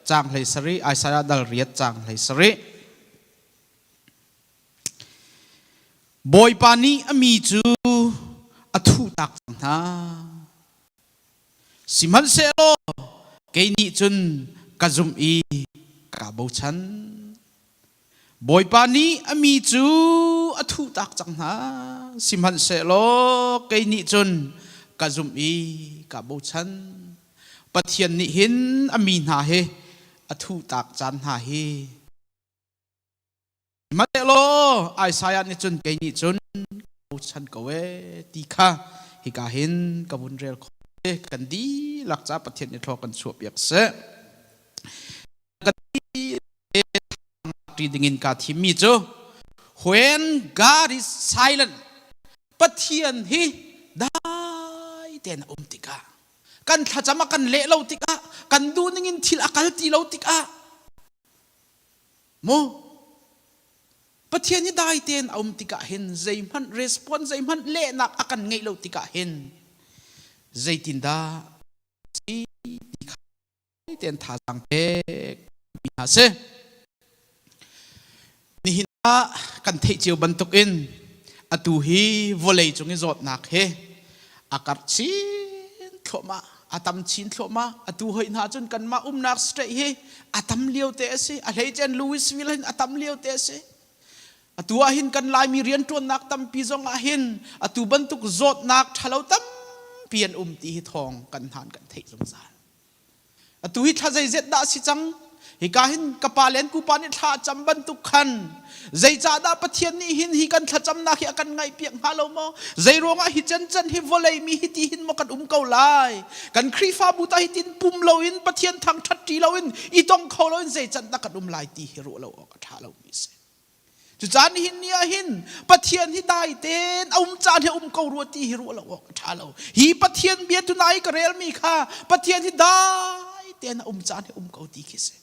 caang 17, Isaiah dal riat caang 17. Bawipa nih a mi cu a thuhtak cang hna. Sihmanhsehlaw kei nih cun ka zumh i kaa bochan. Bawipa nih a mi cu a thuhtak cang hna. Sihmanhsehlaw kei nih cun ka zumh i kaa bochan. Pathian nih hin a mi hna hi a thuhtak caan hna hi Sihmanhsehlaw Isaiah nih cun kei nih cun bochan ko ee ti kha hika hin ka vun rel khawh. Kan dihlak ca Pathian nih thlaw kan chuahpiak seh. Kan ṭi dingin kaa thimmi cu when God is silent, Pathian hi dai tein a um tikah, kan thlacam a kan leh lo tikah, kan duh ningin thil a kal ti lo tikah mu Pathian hi dai tein a um tikah hin, zeihmanh response, zeihmanh lehnak a kan ngeih lo tikah hin zeitindah si ti kha tein thazaang pek mi hna si. Nihin ah kan theih cio bantukin atu hi vawlei cung i zawtnak hi a karh chin thluahmah, a tam chin thluahmah. Atu hoi hna cun kanmah umnak state hi a tam lio te a si. A hleicen Louisville hin a tam lio te a si. Atu ah hin kan Laimi rianṭuannak tampi zong ah hin atu bantuk zawtnak ṭhalo tampi an um ti hi thawng kan hnan kan theih zungzal. Atu hi thla zeizet dah a si cang? Hika hin ka pa le an kupa nih thla a cam bantuk khan zeicahdah Pathian nih hin hi kan thlacamnak hi a kan ngaihpiak hnga lo maw? Zei ruangah hi cancan hi vawlei mi hi ti hin maw kan um ko lai? Kan Khrihfabu ta hi tin pum loin Pathian thangṭhat ṭi loin i tong kho loin zei can dah kan um lai ti hi ruah lo awk a ṭha lomi a si. Cucaah nihin ni ah hin Pathian hi dai tein a um caan hi um ko rua ti hi ruah lo awk a ṭha lo. Hi Pathian bia tunai ka relmi kha Pathian hi dai tein a um caan hi um ko ti khi si.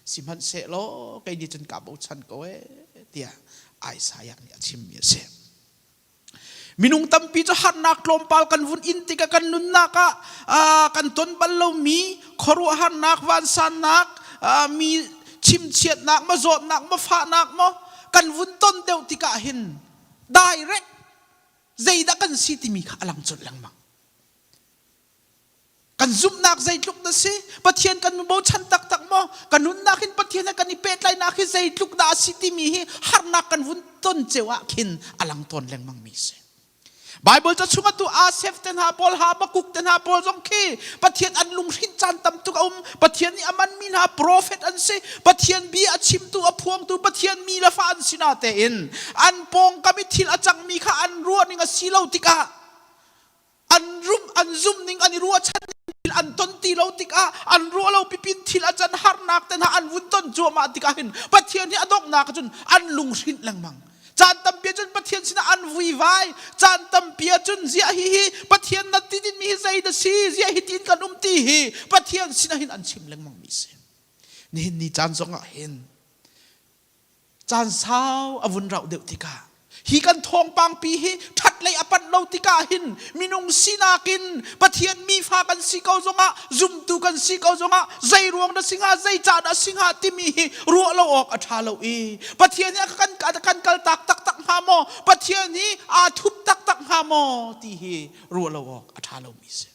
Sihmanhsehlaw kei nih cun kaa bochan ko ee tiah Isaiah nih a chimmi a si. Minung tampi cu harnak tlawmpal kan vun in tikah kan nunnak ah kan ton bal lomi khuaruahharnak, vansannak, mi chimchiatnak, ma zawtnak, ma fahnak maw kan vun ton deuh tikah hin direct zeidah kan si timi kha a lang colh lengmang. Kan zumhnak zeitluk dah si? Pathian kan bochan taktak maw? Kan nunnak hin Pathian he kan i pehtlaihnak hi zeitluk dah a si timi hi harnak kan vun ton ceu ah khin a lang tawn lengmang mi si. Bible ca chung atu Asef te hna pawl, Habakkuk te hna pawl zong khi Pathian an lunghrinh caan tam tuk a um. Pathian nih a manmi hna prophet an si. Pathian bia a chimtu, a phuangtu Pathian mi le fa an si na tein an pawngkam i thil a cangmi kha an ruahning a si lo tikah, an rum an zum ning, an i ruahchan ning an ton ti lo tikah, an ruah lo pipin thil a can, harnak te hna an vun ton cuahmah tikah hin Pathian hi a donghnak cun an lunghrinh lengmang. Caan tampi cun Pathian sinah an vuivai. Caan tampi cun ziah hi hi Pathian na ti din mi hi zei da si, ziah hi tin kan um ti hi Pathian sinah hin an chim lengmang mi si. Nihin ni caan zong ah hin caan sau a vun rauh deuh tikah, hi kan thawngpang pi hi ṭhat lei a panh lo tikah hin minung sinak in Pathian mi fa kan si ko zongah, zumtu kan si ko zongah, zei ruang dah si hnga, zei ca dah si hnga timi hi ruah lo awk a ṭha lo i Pathian hi a kan kan kaltak taktak hnga maw, Pathian hi aa thup taktak hnga maw ti hi ruah lo awk a ṭha lomi si.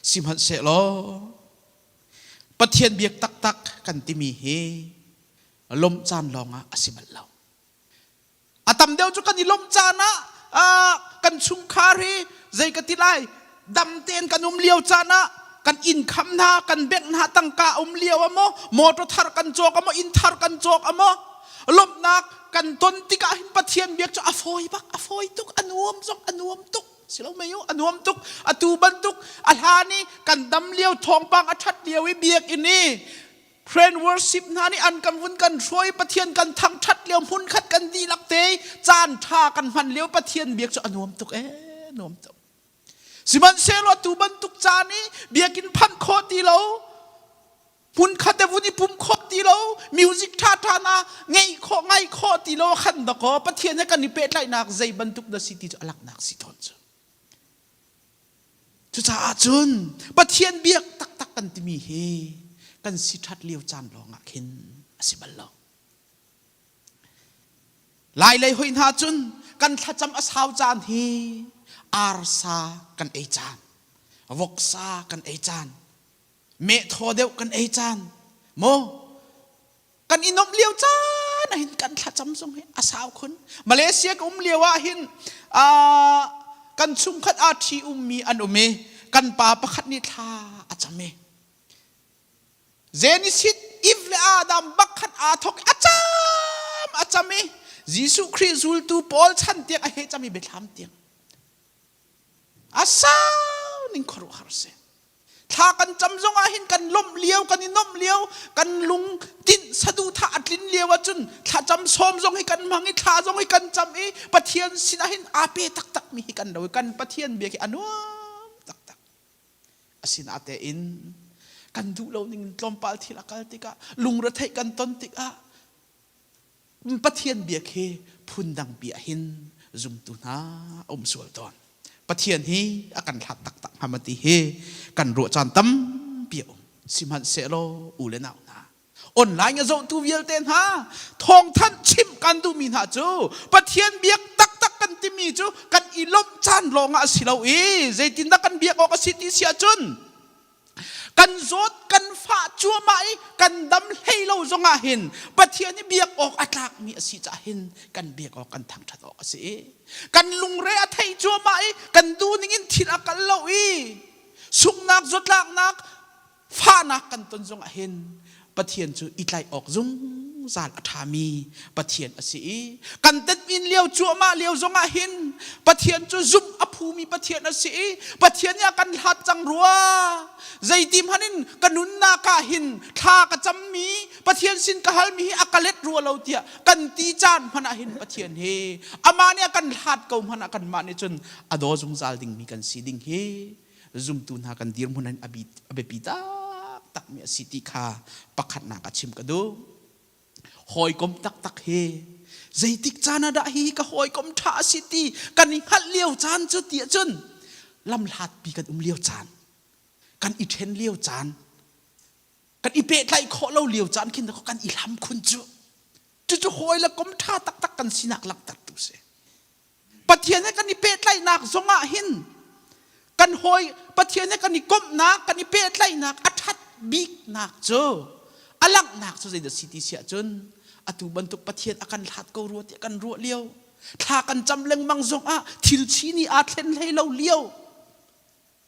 Sihmanhsehlaw Pathian biak taktak kan timi hi lawmh caan lawngah a si bal lo. A tam deuh cu kan i lawmh caan ah, kan chungkhar hi zei ka ti lai, dam tein kan um lio caan ah, kan inn kham hna, kan bank hna tangka um lio a maw, motor thar kan cawk a maw, inn thar kan cawk a maw, lawmhnak kan ton tikah hin Pathian biak cu a fawi bak, a fawi tuk, a nuam zong a nuam tuk. Si lo mei u, a nuam tuk. Atu bantuk a hlan i kan dam lio, thawngpang a ṭhat lio i biakinn i friend worship hna nih an kan vun kan hruai, Pathian kan thangṭhat lio, hmunkhat kan dihlak te caan ṭha kan hman lio Pathian biak cu a nuam tuk ee, nuam tuk. Sihmanhsehlaw atu bantuk caan i biakinn phanh khawh ti lo, hmunkhat te vun i pum khawh ti lo, music ṭha ṭha na ngeih khawh, ngai khawh ti lo khan dakaw Pathian he kan i pehtlaihnak zei bantuk na si ti cu a laknak si tawn cu. Cucaah cun Pathian biak taktak kan timi hi kan si ṭhat lio caan lawngah khin a si bal lo. Lai lei hoi hna cun kan thlacam a sau caan hi arsa kan ei caan, voksa kan ei caan, meh thaw deuh kan ei caan, maw kan i nuamh lio caan ah hin kan thlacam zong hi a sau khun. Malaysia ka um lio ah hin kan chungkhat aa ṭhi ummi an um i kan pa pakhat nih thla a cam i Genesis Eve le Adam bak khan aa thawk a cam a cam i Jesuh Khrih zultu pawl chan tiang a he cam i biathlam tiang a sau ning khuaruahhar si. Thla kan cam zong ah hin kan lawmh lio, kan i nuamh lio, kan lung tinh saduhthah a tlin lio ahcun thlacam sawm zong hi kan hmang i thla zong hi kan cam i Pathian sinah hin aa pe taktak mi hi kan lo i kan Pathian bia khi a nuam taktak. Asinatein kan duh lo ning in tlawmpal thil a kal tikah lungretheih kan ton tikah Pathian bia khi phundang bia hin zumtu hna a um sual tawn. Pathian hi a kan hlat taktak hnga ma ti hi kan ruah caan tampi a um. Sihmanhsehlaw u le nau hna, online a zohtu vialte hna thawngthanh chimh kan duhmi hna cu Pathian biak taktak kan timi cu kan i lawmh caan lawngah a si lo i zeitindah kan biak awk a si ti si ahcun kan zawt kan fah cuahmah i kan dam hlei lo zongah hin Pathian i biak awk a tlakmi a si caah hin kan biak awk kan thangṭhat awk a si i kan lungre a theih cuahmah i kan duh ning in thil a kal lo i sunghnak zawtlaknak fahnak kan ton zongah hin Pathian cu i tlaih awk zungzal a ṭhami Pathian a si i kan tetmin lio cuahmah lio zongah hin Pathian cu zumh a phumi Pathian a si i Pathian nih a kan hlat cang rua zeiti hmanh in ka nunnak ah hin thla ka cammi Pathian sin ka halmi hi a ka let rua lo tiah kan ti caan hmanh ah hin Pathian hi amah nih a kan hlat ko hmanh ah kanmah nih cun a daw zungzal dingmi kan si ding hi zumtu hna kan dirhmun in a biapi taktakmi a si ti kha pakhatnak ah chim ka duh. Hawikom taktak hi zeitik caan ah dah hi ka hawikom ṭha a si ti kan i hngalh lio caan cu ti ahcun lamhlatpi kan um lio caan, kan i ṭhen lio caan, kan i pehtlaih khawh lo lio caan khin kan i hlam khun cu. Cucu hawi le kom ṭha taktak kan sinak langhtertu si. Pathian he kan i pehtlaihnak zongah hin kan hawi Pathian he kan i komhnak kan i pehtlaihnak a ṭhat biknak cu a langhnak cu zeidah si ti si ahcun atu bantuk Pathian a kan hlat ko rua tiah kan ruah lio thla kan cam lengmang zongah thil chini aa thlen hlei lo lio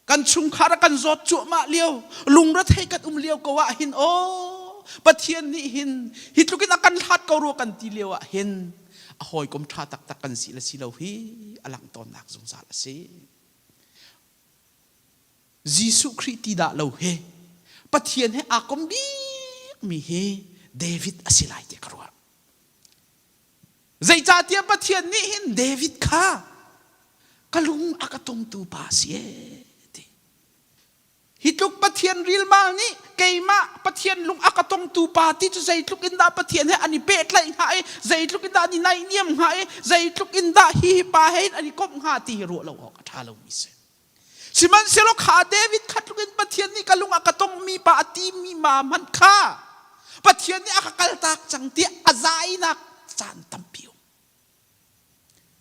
Kan chungkhar a kan zawt cuahmah lio, lungrethei kan um lio ko ah hin aw Pathian nih hin hi tluk in a kan hlat ko rua kan ti lio ah hin a hawikom ṭha taktak kan si le si lo hi a langh tawnnak zungzal a si. Jesuh Khrih ti dah lo hi Pathian he aa kom bikmi hi David a si lai tiah ka ruah. Zeicahtiah Pathian nih hin David kha ka lung a ka tongtu pa si ee ti. Hi tluk Pathian rilmal nih keimah Pathian lung a ka tongtu pa ti cu zeitluk in dah Pathian he an i pehtlaih hnga i zeitluk in dah an i naihniam hnga i zeitluk in dah hi hi pa he an i komh hnga ti hi ruah lo awk a ṭha lomi si. Sihmanhsehlaw kha David kha tluk in Pathian nih ka lung a ka tongmi pa a timi ma hmanh kha Pathian nih a ka kaltak cang tiah a zainak caan tampi um.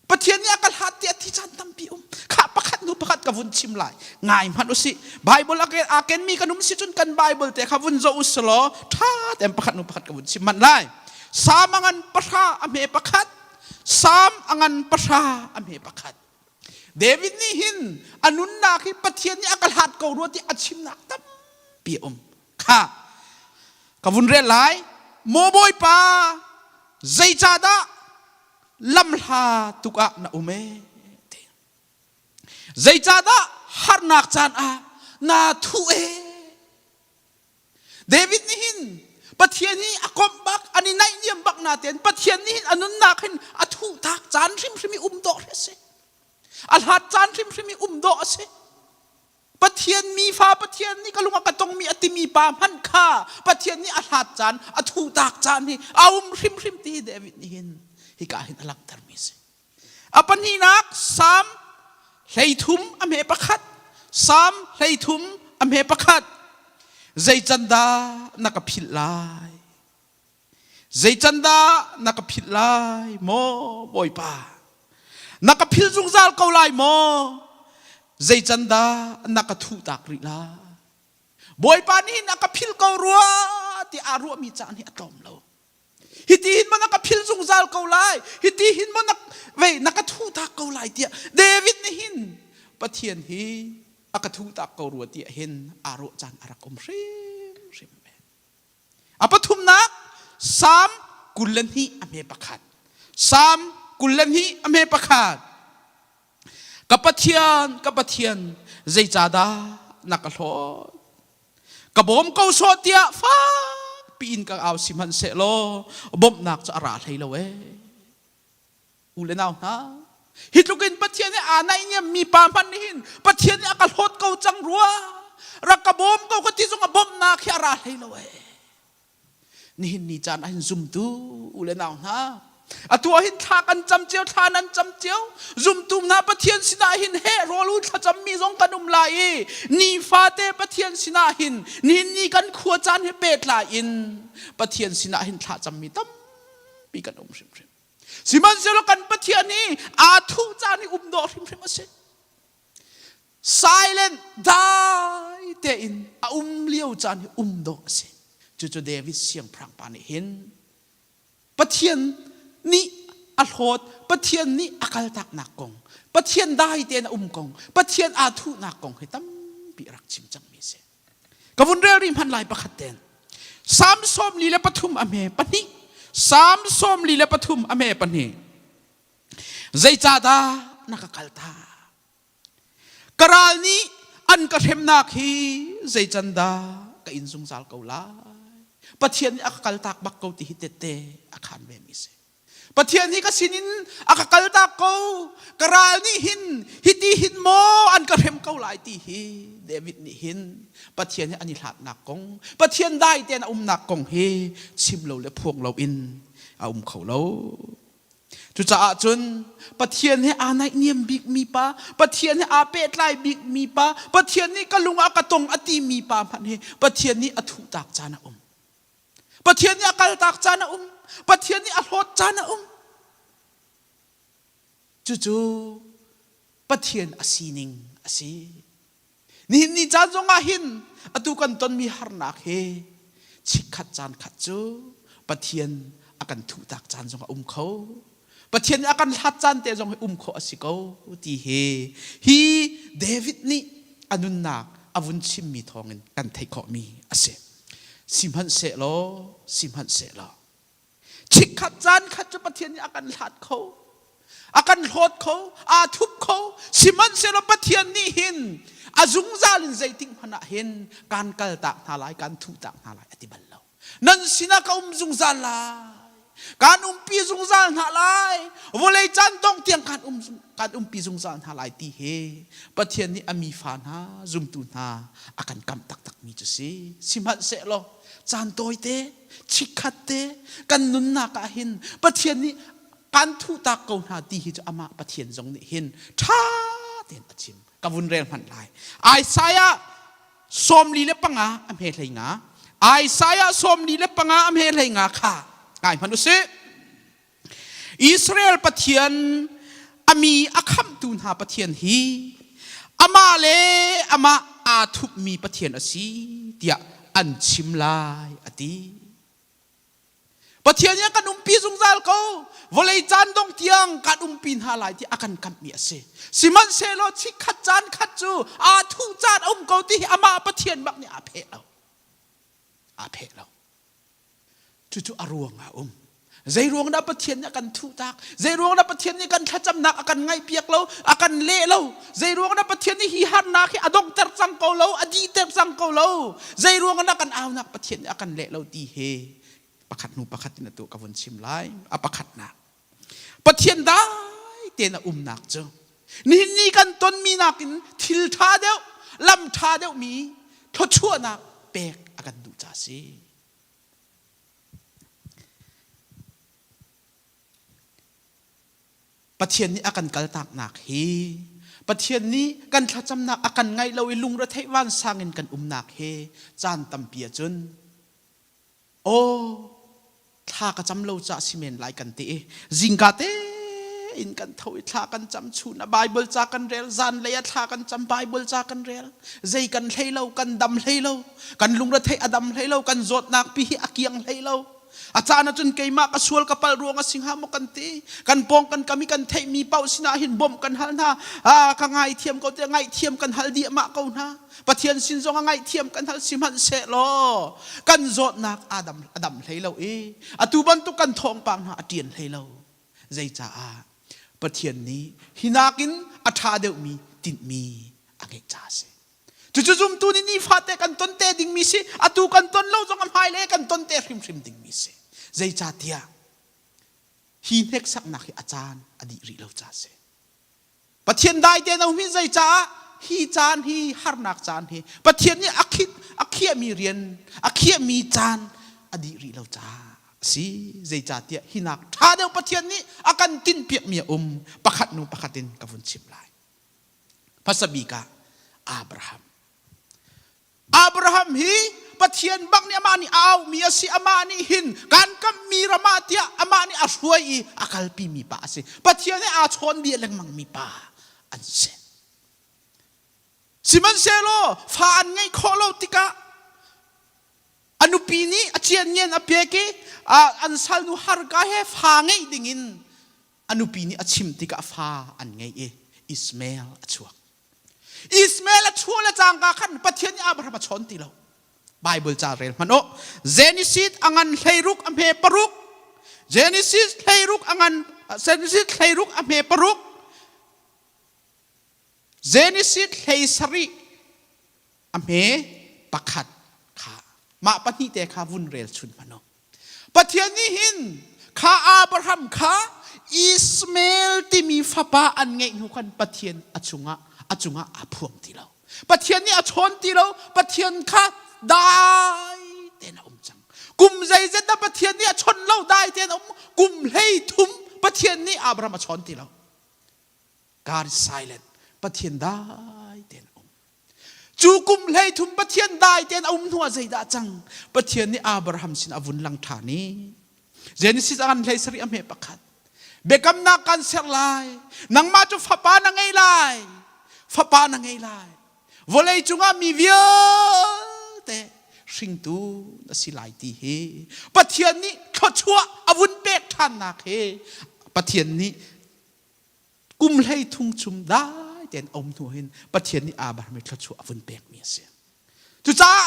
Pathian nih a ka hlat tiah thi caan tampi um. Kha pakhat hnu pakhat ka vun chim lai. Ngai hmanh usih. Bible a kenmi kan um si cun kan Bible te kha vun zoh usih law ṭha tein pakhat hnu pakhat ka vun chim manh lai. Salm a ngan pahra a hme pakhat. Salm a ngan pahra a hme pakhat. David nih hin a nunnak hi Pathian nih a ka hlat ko rua ti a chimnak tampi a um. Kha ka vun rel lai. Maw Bawipa, zeicahdah lamhla tuk ah na um ee? Ti. Zeicahdah harnak caan ah naa thuh ee? David nih hin Pathian hi a komh bak an i naihniam bak natein Pathian nih hin a nunnak hin a thuhtak caan hrimhrim i um dawh a si. A hlat caan hrimhrim i um dawh a si. Pathian mi fa Pathian nih ka lung a ka tongmi a timi pa hmanh kha Pathian nih a hlat caan a thuhtak caan hi a um hrimhrim ti David nih hin hika hin a langhtermi a si. A pahnihnak Salm 33 a hme pakhat. Salm 33 a hme pakhat. Zei can dah na ka philh lai? Zei can dah na ka philh lai maw Bawipa? Na ka philh zungzal ko lai maw? Zei can dah na ka thuhtak rih lai? Bawipa nih hin a ka philh ko rua ti aa ruahmi caan hi a tlawm lo. Hiti hin maw na ka philh zungzal ko lai? Hiti hin maw na vei na ka thuhtak ko lai tiah David nih hin Pathian hi a ka thuhtak ko rua tiah hin aa ruah caan a rak um hrimhrim ve. A pathumnak Salm 22 a hme pakhat. Salm 22 a hme pakhat. Ka Pathian, ka Pathian, zeicadah na ka hlawt? Ka bawm ko sawh tiah fak piin ka au sihmanhsehlaw bawmhnak cu a ra hlei lo ee. U le nau hna, hi tluk in Pathian he aa naihniam mi pa hmanh nih hin Pathian nih a ka hlawt ko cang rua. Rak ka bawm ko ka ti zong a bawmhnak hi a ra hlei lo ee. Nihin ni caan ah hin zumtu u le nau hna atu ah hin thla kan cam cio thla nan cam cio zumtu hna Pathian sinah hin he rawl u thlacam mi zong kan um lai i nifate Pathian sinah hin nihin ni kan khua caan he pehtlai in Pathian sinah hin thla cam mi tampi kan um hrimhrim sihmanhsehlaw kan Pathian hi aa thuh caan hi um dawh hrimhrim a si Silent dai tein a um lio caan hi um dawh a si. Cucu David siangpahrang pa nih hin Pathian nih a hlawt, Pathian nih a kaltaknak kong, Pathian dai tein a um kong, Pathian aa thuhnak kong hi tampi a rak chim cangmi a si. Ka vun rel rih hmanh lai pakhat ten. Salm 43 a hme pahnih. Salm 43 a hme pahnih. Zeicahdah na ka kaltak? Ka ral nih an ka hremnak hi zei can dah ka in zungzal ko lai? Pathian nih a ka kaltak bak ko ti hi tette a khan ve mi si. Pathian hi ka sinin a ka kaltak ko. Ka ral nih hin hiti hin maw an ka hrem ko lai ti hi David nih hin Pathian hi an i hlatnak kong, Pathian dai tein a umnak kong hi chim lo le phuang lo in a um kho lo. Cucaah cun Pathian he aa naihniam bikmi pa, Pathian he aa pehtlai bikmi pa, Pathian nih ka lung ah ka tong a timi pa hmanh hi Pathian nih a thuhtak caan a um. Pathian nih a kaltak caan a um. Pathian nih a hlawt caan a um. Cucu Pathian a sining a si. Nihin ni caan zong ah hin atu kan tonmi harnak hi chikkhat caan khat cu Pathian a kan thuhtak caan zong a um kho. Pathian nih a kan hlat caan te zong hi um khawh a si ko ti hi hi David nih a nunnak a vun chimmi thawngin kan theih khawhmi a si. Sihmanhsehlaw, sihmanhsehlaw Chikkhat caan khat cu Pathian nih a kan hlat kho. A kan hlawt kho, aa thup kho. Sihmanhsehlaw Pathian nih hin a zungzal in zeitik hmanh ah hin kan kaltak hna lai, kan thuhtak hna lai a ti bal lo. Nan sinah ka um zungzal lai. Kan umpi zungzal hna lai. Vawlei caan dongh tiang kan um kan umpi zungzal hna lai ti hi Pathian nih a mi fa hna, zumtu hna a kan kamh taktakmi cu si. Sihmanhsehlaw caan tawite chikkhat te kan nunnak ah hin Pathian nih kan thuhtak ko hna ti hi cu amah Pathian zong nih hin ṭha tein a chim ka vun rel hmanh lai Isaiah 45 a hme hlei nga Isaiah 45 a hme hlei nga kha ngai hmanh usih Israel Pathian a mi a khamhtu hna Pathian hi amah le amah aa thupmi Pathian a si tiah an chim lai a ti. Pathian nih a kan umpi zungzal ko. Vawlei caan dong tiang kan umpi hna lai ti a kan kamhmi a si. Sihmanhsehlaw chikkhat caan khat cu aa thuh caan a um ko ti hi amah Pathian bak nih aa pheh lo. Aa pheh lo. Cucu a ruang ah a um. Zei ruang dah Pathian nih a kan thuhtak? Zei ruang dah Pathian nih kan thlacamnak a kan ngaihpiak lo, a kan leh lo? Zei ruang dah Pathian nih hi harnak hi a donghter cang ko lo, a dihter cang ko lo? Zei ruang dah kan aunak Pathian nih a kan leh lo ti hi pakhat hnu pakhat in atu ka vun chim lai. A pakhatnak. Pathian dai tein a umnak cu nihin ni kan tonmi nakin thil ṭha deuh, lam ṭha deuhmi thluachuahnak pek a kan duh ca si. Pathian nih a kan kaltaknak hi Pathian nih kan thlacamnak a kan ngaih lo i lungretheih vansang in kan umnak he caan tampi ahcun aw thla ka cam lo caah si men lai kan ti i zingka tein kan tho i thla kan cam chun a Bible ca kan rel zanlei ah thla kan cam Bible ca kan rel zei kan hlei lo kan dam hlei lo kan lungretheih a dam hlei lo kan zawtnak pi hi a kiang hlei lo A caan ahcun keimah ka sual ka palh ruang a si hnga maw kan ti. Kan pawng kan kam i kan theihmi paoh sinah hin bawmh kan hal hna. Ah, ka ngaithiam ko tiah ngaihthiam kan hal diahmah ko hna. Pathian sin zong ah ngaihthiam kan hal sihmanhsehlaw kan zawtnak a dam, a dam hlei lo i atu bantuk kan thawngpang hna a ṭian hlei lo. Zeicaah? Pathian nih hi nakin a ṭha deuhmi tinhmi a ngeih caah a si. Cucu zumtu nih nifate kan ton te dingmi si, atu kan ton lo zong a hmailei kan ton te hrimhrim dingmi si. Zeicahtiah hi hneksaknak hi a caan a dih rih lo ca si. Pathian dai te no hi zeicaah hi caan hi harnak caan hi Pathian nih a khit a khiahmi rian a khiahmi caan a dih rih lo caah a si. Zeicahtiah hi nak ṭha deuh Pathian nih a kan tinhpiakmi a um pakhat hnu pakhat in ka vun chim lai. Hmasa bik ah Abraham. Abraham hi Pathian bak nih amah nih a aumi a si. Amah nih hin kan kammi ram ah tiah amah nih a hruai i a kalpimi pa a si. Pathian he aa chawnbia lengmangmi pa an si. Sihmanhsehlaw fa an ngeih khawh lo tikah a nupi nih a cianngian a pek i an salnu Harka he fa ngeih dingin a nupi nih a chim tikah fa an ngei i Ismael a chuak. Ismael a chuah le cangka khan Pathian nih Abraham a chawn ti lo. Bible ca rel hmanh u. Genesis a ngan hleiruk a hme paruk. Genesis hleiruk a ngan Genesis hleiruk a hme paruk. Genesis hlei sarih a hme pakhat kha mah pahnih te kha vun rel chun hmanh u. Pathian nih hin kha Abraham kha Ismael timi fapa an ngeih hnu khan Pathian a chungah a cungah aa phuang ti lo. Pathian nih a chawn ti lo. Pathian kha dai tein a um cang. Kum zeizat dah Pathian nih a chawn lo dai tein a um. Kum hlei thum Pathian nih Abraham a chawn ti lo. God is silent. Pathian dai tein a um. Cu kum hlei thum Pathian dai tein a um hnu ah zeidah cang? Pathian nih Abraham sin a vun lang ṭhan i Genesis a ngan hlei sarih a hme pakhat. Biakamnak kan ser lai. Nangmah cu fapa na ngei lai. Fapa na ngei lai. Vawlei cungah mi vialte hringtu na si lai ti hi Pathian nih thluachuah a vun pek ṭhannak hi Pathian nih kum hlei thung chung dai tein a um hnu hin Pathian nih Abraham i thluachuah a vun pekmi a si. Cucaah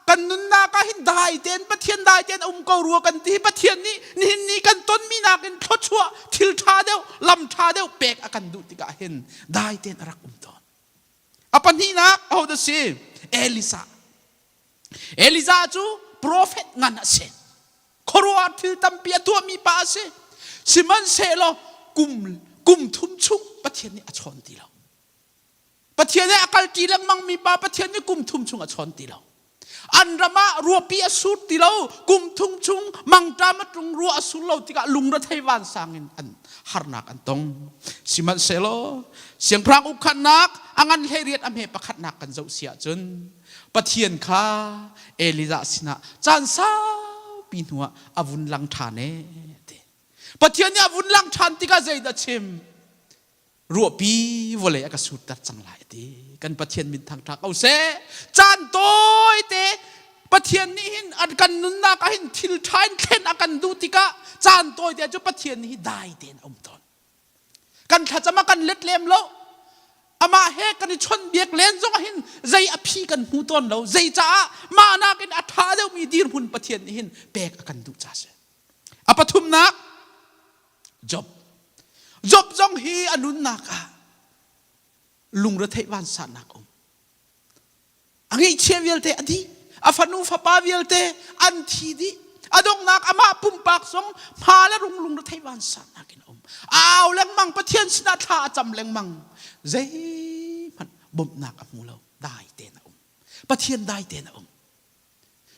kan nunnak ah hin dai tein Pathian dai tein a um ko rua kan ti Pathian nih nihin ni kan tonmi nakin thluachuah thil ṭha deuh lam ṭha deuh pek a kan duh tikah hin dai tein a rak um tawn. A pahnihnak ahodah si? Elisa. Elijah cu profet ngan a si. Khuaruahhar thil tampi a tuahmi pa a si. Sihmanhsehlaw kum kum thum chung Pathian nih a chawn ti lo. Pathian he a kalṭi lengmangmi pa Pathian nih kum thum chung a chawn ti lo. An ram ah ruahpi a sur ti lo. Kum thum chung mangṭam a tlung ruah a sur lo tikah lungrethei vansang in an harnak an tong. Sihmanhsehlaw siangpahrang ukhannak a ngan hleiriat a hme pakhatnak kan zoh si ahcun Pathian kha Elijah sinah caan saupi hnuah a vun lang ṭhan ee ti. Pathian nih a vun lang ṭhan tikah zeidah chim? Ruahpi vawlei a ka surter cang lai a ti. Kan Pathian min thangṭha ko seh. Caan tawite Pathian nih hin an kan nunnak ah hin thil ṭha in thlen a kan duh tikah caan tawite cu Pathian nih hi dai tein a um tawn. Kan thlacam ah kan let lem lo. Amah he kan i chawnhbiak len zong ah hin zei a phi kan hmu tawn lo. Zei caah mah nakin a ṭha deuhmi dirhmun Pathian nih hin pek a kan duh ca si. A pathumnak Job. Job zong hi a nunnak ah lungretheih vansannak um. A ngeihchiah vialte a dih. A fanu fapa vialte an thi dih. A donghnak amah pumpak zong hma le rung lungretheih vansannak in a um. A au lengmang Pathian sinah thla a cam lengmang. Zeihmanh bawmhnak a hmu lo. Dai tein a um. Pathian dai tein a um.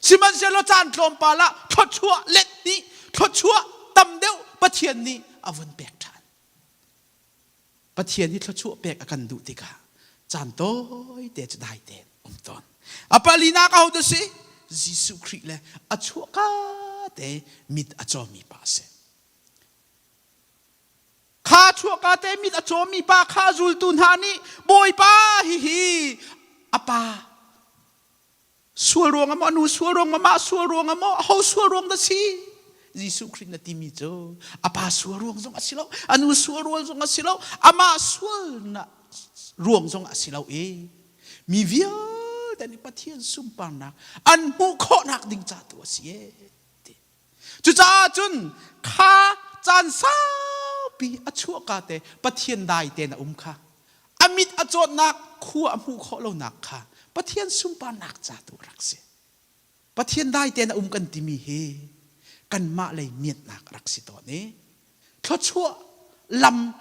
Sihmanhsehlaw caan tlawmpal ah thluachuah let hnih, thluachuah tam deuh Pathian nih a vun pek ṭhan. Pathian hi thluachuah pek a kan duh tikah caan tawi te cu dai tein um tawn. A palinak aho dah si? Jesuh Khrih le a chuahka te mit a cawmi pa a si. Kha chuahka te mit a cawmi pa kha zultu hna nih Bawipa hihi a pa Sual ruangah maw, nu sual ruangah mah sual ruangah maw, aho sual ruang dah si? Jesuh Khrih na timi cu a pa sual ruang zong a si lo, a nu sual ruang zong a si lo, amah sualnak ruang zong a si lo i mi vialte nih Pathian sunparnak an hmuh khawhnak ding ca tu a si e. Cucaah cun kha caan saupi a chuahka te Pathian dai tein a um kha a mit a cawtnak khua a hmuh khawh lonak kha Pathian sunparnak ca tu a rak si. Pathian dai tein a um kan timi hi kanmah lei miatnak a rak si tawn i thluachuah lam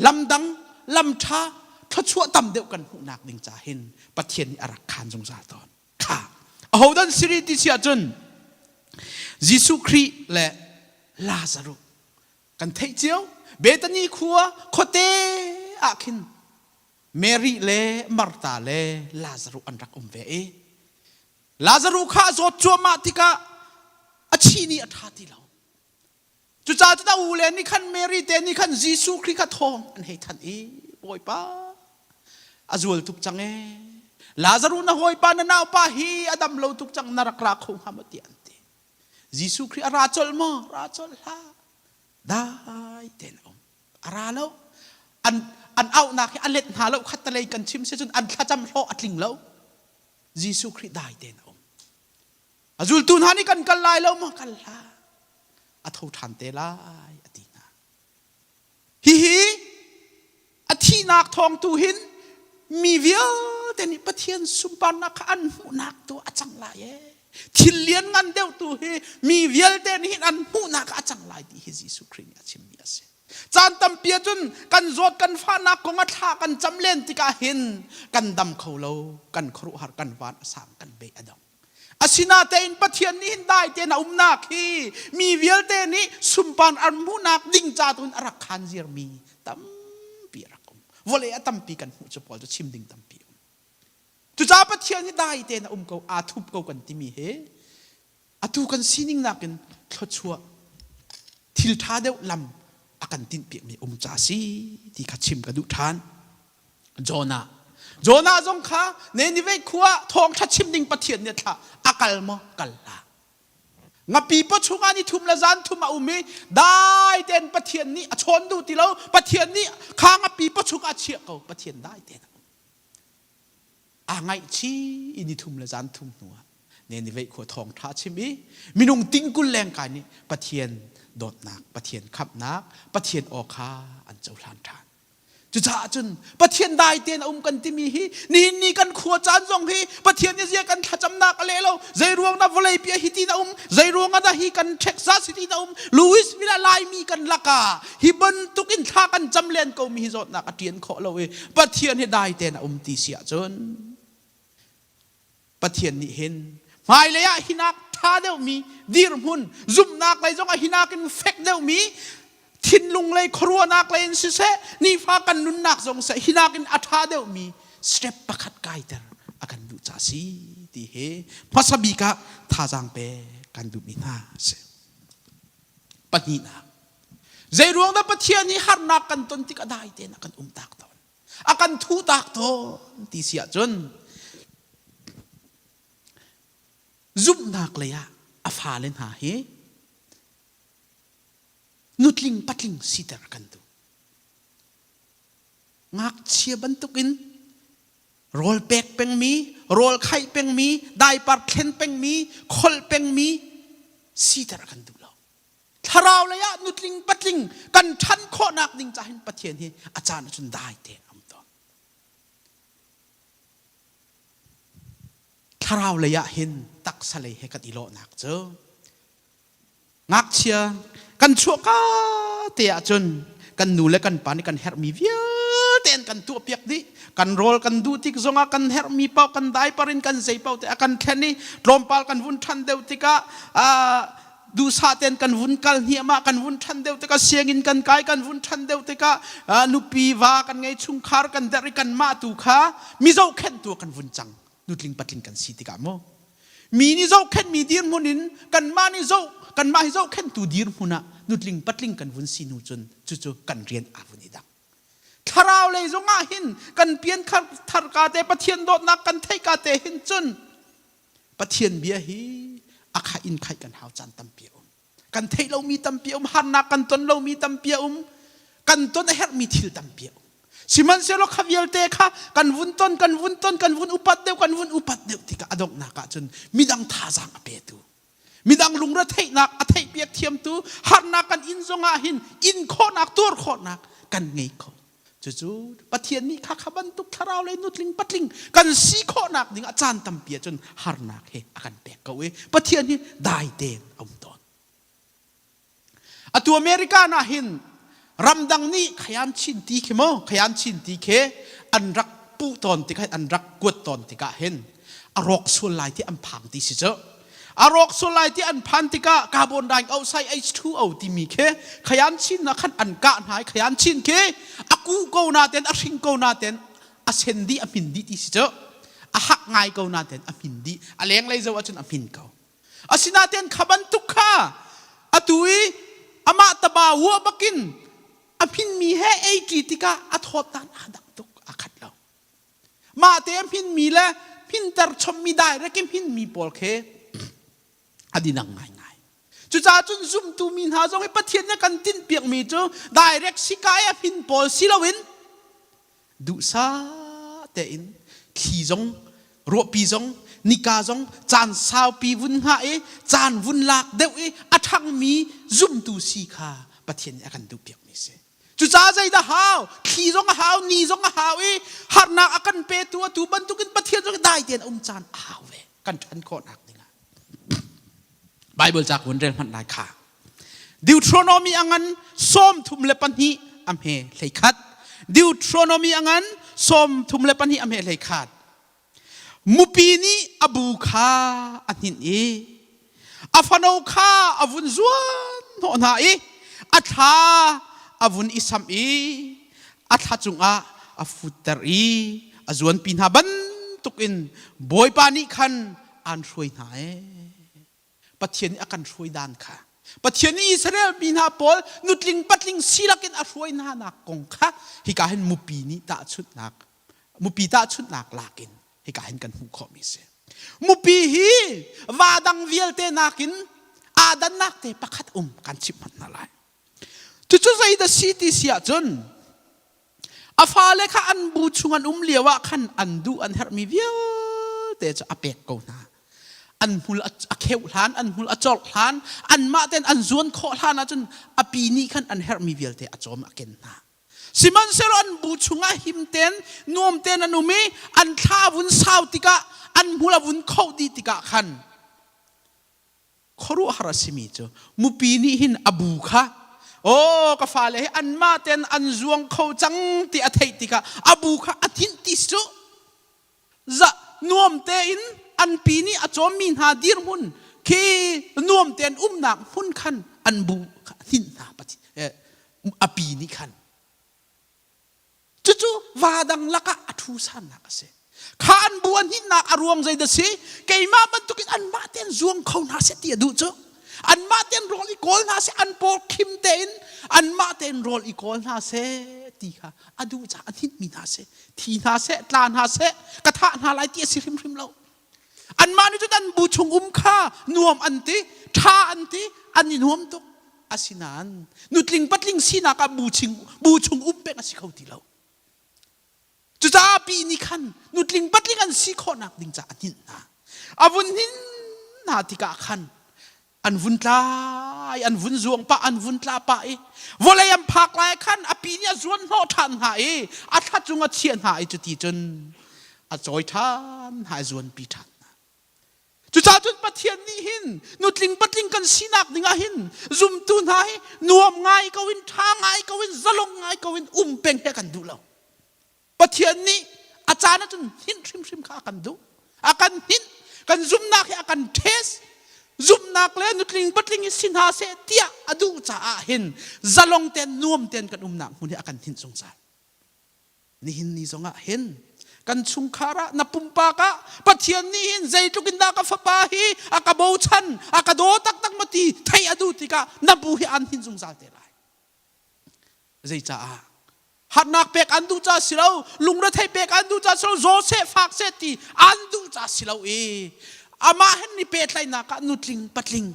lamdang lam ṭha thluachuah tam deuh kan hmuhnak ding ca hin Pathian nih a rak khaan zungzal tawn. Kha ahodah an si rih ti si ahcun Jesuh Khrih le Lazaruh kan theih cio. Bethany khua khuate ah khin Mary le Martha le Lazaruh an rak um ve i Lazaruh kha a zawt cuahmah tikah a thi nih a ṭha ti lo. Cucaah cun a ule nih khan Mary te nih khan Jesuh Khrih kha thawng an hei thanh i Bawipa a zual tuk cang ee Lazaruh na hawipa na naupa hi a dam lo tuk cang na rak ra kho hnga maw tiah an ti. Jesuh Khrih a ra colh maw? Ra colh hlah. Dai tein a um. A ra lo. An an auhnak hi a let hna lo khattelei kan chim si cun an thlacam hlawh a tling lo. Jesuh Khrih dai tein a um. A zultu hna nih kan kal lai lo maw? Kal hlah. A tho ṭhan te lai a ti hna. Hihi a thihnak thawng tu hin mi vialte nih Pathian sunparnak kha an hmuhnak tu a cang lai ee. Thil lian ngan deuh tu hi mi vialte nih hin an hmuhnak a cang lai ti hi Jesuh Khrih nih a chimmi a si. Caan tampi ahcun kan zawt kan fahnak kong a thla kan cam len tikah hin kan dam kho lo, kan khuaruahhar kan van a sang, kan bei a dong. Asinain Pathian nih hin dai tein a umnak hi mi vialte nih sunpan an hmuhnak ding ca tu in a rak khaan ziarmi tampi a rak um. Vawlei a tampi kan hmuh cu pawl cu chim ding tampi um. Cucaah Pathian hi dai tein a um ko, aa thup ko kan timi hi atu kan sining nakin thluachuah thil ṭha deuh lam a kan tinhpiakmi um ca si ti kha chim ka duh ṭhan. Jonah. Jonah zong kha Nineveh khua thawngṭha chim ding Pathian nih a thlah. A kal maw? Kal hlah. Ngapi paw chungah ni thum le zan thum a um i dai tein Pathian nih a chawn duh ti lo. Pathian nih kha ngapi paw chungah a chiah ko. Pathian dai tein a um. Aa ngaihchih i ni thum le zan thum hnuah Nineveh khua thawngṭha chim i minung tingkul lengkai nih Pathian dawtnak, Pathian khamhnak, Pathian aw kha an cohlan ṭhan. Cucaah cun Pathian dai tein a um kan timi hi nihin ni kan khua caan zong hi Pathian nih zia kan thlacamnak a leh lo zei ruang dah vawlei pi hi ti na um zei ruang ah dah hi kan Texas hi ti na um Louisville ah Laimi kan lakah hi bantuk in thla kan cam len ko mi hi zawtnak a ṭian khawh lo i Pathian hi dai tein a um ti si ahcun Pathian nih hin hmailei ah hinak ṭha deuhmi dirhmun zumhnak lei zongah hinak in fek deuhmi thinlung lei khuaruahnak lei in siseh nifa kan nunnak zong seh hinak in a ṭha deuhmi step pakhat kaiter a kan duh ca si ti hi hmasa bik ah thazaang pe kan duhmi hna si. Pahnihnak zei ruang dah Pathian hi harnak kan ton tik a dai tein a kan um tak tawn a kan thuhtak tawn ti si ahcun zumhnak lei ah a fale hna hi nutling patling siter a kan duh. Ngakchia bantukin rawl pek pengmi, rawl khaih pengmi, daipar thlen pengmi, kholh pengmi siter a kan duh lo. Thlarau lei ah nutling patling kan ṭhan khawhnak ding ca hin Pathian hi a caan ahcun dai tein a um tawn. Thlarau lei ah hin taksa lei he kan i lawhnak cu ngakchia kan chuahka te ahcun kan nu le kan pa nih kan herhmi vialte an kan tuahpiak dih kan rawl kan duh tik zongah kan herhmi paoh kan diaper in kan zei paoh te a kan thlen i tlawmpal kan vun ṭhan deuh tikah. duhsah tein kan vun kal hniahmah kan vun ṭhan deuh tikah sianginn kan kai kan vun ṭhan deuh tikah nupi va kan ngei chungkhar kan derh i kanmah tu kha mi zohkhenhtu ah kan vun cang nutling patling kan si tikah mu mi nih zohkhenhmi dirhmun in kanmah nih zoh kanmah hi zohkhenhtu dirhmun ah nutling patling kan vun si hnu cun cucu kan rian aa vun i dang Thlarau lei zongah hin kan pian thar ka te Pathian dawtnak kan theih ka te hin cun Pathian bia hi a khaih in khaih kan hau caan tampi a um. Kan theih lomi tampi a um, harnak kan ton lomi tampi a um, kan ton a herhmi thil tampi a um. Sihmanhsehlaw kha vialte kha kan vun ton, kan vun ton, kan vun upat deuh, kan vun upat deuh tikah a donghnak ah cun midang thazaang a petu midang lungretheihnak a theihpiak thiamtu harnak kan in zongah hin in khawhnak tuar khawhnak kan ngei kho cucu Pathian nih kha kha bantuk thlarau le nutling patling kan si khawhnak ding a caan tampi ahcun harnak he a kan pek ko i Pathian hi dai tein a um tawn Atu America na hin ramdang nih khayan chin ti khi mu khayan chin ti khi an rak puh tawn tikah an rak kuat tawn tikah hin a rawk sual lai ti an phang ti si cu a rawk sual lai ti an phan tikah carbon dioxide H2O timi khi khayan chin na khan an kah hna i khayan chin khi a ku ko na ten a hring ko na ten a sen dih a hmin dih ti si cu a hak ngai ko na ten a hmin dih a lenglei zo ahcun a hmin ko Asinain kha bantuk kha atu i amah taba wah bakin a hminmi he ei ṭi tikah a thawt dan aa dang tuk aa khat lo. Mah te a hminmi le hminter chommi direct i hminmi pawl khi a dinang ngaingai. Cucaah cun zumtu mi hna zong hi Pathian nih a kan tinhpiakmi cu direct sika i a hmin pawl si loin duhsah tein thli zong ruahpi zong nika zong caan saupi vun hngah i caan vun lak deuh i a ṭhangmi zumtu si kha Pathian nih a kan duhpiakmi si. Cucaah zeidah hau? Thli zong a hau, ni zong a hau i harnak a kan petu atu bantukin Pathian zong dai tein a um caan a hau ve kan ṭhan khawhnak dingah. Bible ca kun rel hmanh lai kha. Deuteronomy a ngan 32 a hme 11. Deuteronomy a ngan 32 a hme 11. Mupi nih a bu kha a hninh i a fano kha a vun zuan hnawh hna i a thla a vun i samh i a thla cungah a futter i a zuanpi hna bantukin Bawipa nih khan aan hruai hna ee. Pathian nih a kan hruai dan kha Pathian nih Israel mi hna pawl nutling patling silak in a hruai hna nak kong kha hika hin mupi nih tahchunhnak mupi tahchunhnak lakin hika hin kan hmuh khawhmi si. Mupi hi va dang vialte nakin aa dannak te pakhat um kan chimh hmanh hna lai. Cucu zeidah si ti si ahcun A fale kha an bu chung an um lio ah khan an duh an herhmi vialte cu a pek ko hna. An hmul a kheuh hlan, an hmul a cawlh hlan, anmah tein an zuan khawh hlan ahcun a pi nih khan an herhmi vialte a cawm a ken hna. Sihmanhsehlaw an bu chungah him tein nuam tein an um i an thla a vun sau tikah an hmul a vun khoh dih tikah khan khuaruahhar a simi cu mupi nih hin a bu kha aw ka fale hi anmah ten an zuang kho cang ti a theih tikah a bu kha a thinh ti cu za nuam tein an pi nih a cawmmi hna dirhmun khi nuam tein umnak hmun khan an bu kha a thinh hna a pi nih khan Cucu va dang lakah a ṭhu sannak a si. Kha an bu an hinnak a ruang zeidah si? Keimah bantukin anmah tein zuang kho hna seh ti a duh cu. Anmah tein rawl i kawl hna seh, an paw khim tein anmah tein rawl i kawl hna seh ti kha a duh caah a hnitmi hna si. Thi hna seh, tla hna seh, ka thah hna lai ti a si hrimhrim lo. Anmah nih cun an bu chung um kha nuam an ti, ṭha an ti, an i nuam tuk. Asinain nutling patling sinak ah bu chung, bu chung um peng a si kho ti lo. Cucaah pi nih khan nutling patling an si khawhnak ding caah a hninh hna. A vun hnin hna tikah khan an vun tlai, an vun zuang pah, an vun tla pah i vawlei an phak lai khan a pi nih a zuan hnawh ṭhan hna i a thla cung a chiah hna i cuti cun a cawi ṭhan hna i zuanpi ṭhan hna. Cucaah cun Pathian nih hin nutling patling kan sinak ding ah hin zumtu hna hi nuam ngai ko in ṭha ngai ko in zalong ngai ko in um peng he kan duh lo. Pathian nih a caan ahcun hninh hrimhrim kha a kan duh. A kan hninh. Kan zumhnak hi a kan test. Zumhnak. zumhnak le nutling patling hi si hna seh tiah a duh caah hin zalong ten nuam ten kan umnak hmun hi a kan hninh zungzal. Nihin ni zongah hin kan chungkhar ah na pumpak ah Pathian nih hin zeitluk in dah ka fapa hi a ka bochan a ka daw taktak maw ti theih a duh tikah na bu hi an hin zungzal te lai. Zeicaah? Harnak pek an duh ca si lo, lungrethei pek an duh ca si lo, zaw seh fak seh ti an duh ca si lo i amah hen ni pehtlaihnak ah nutling patling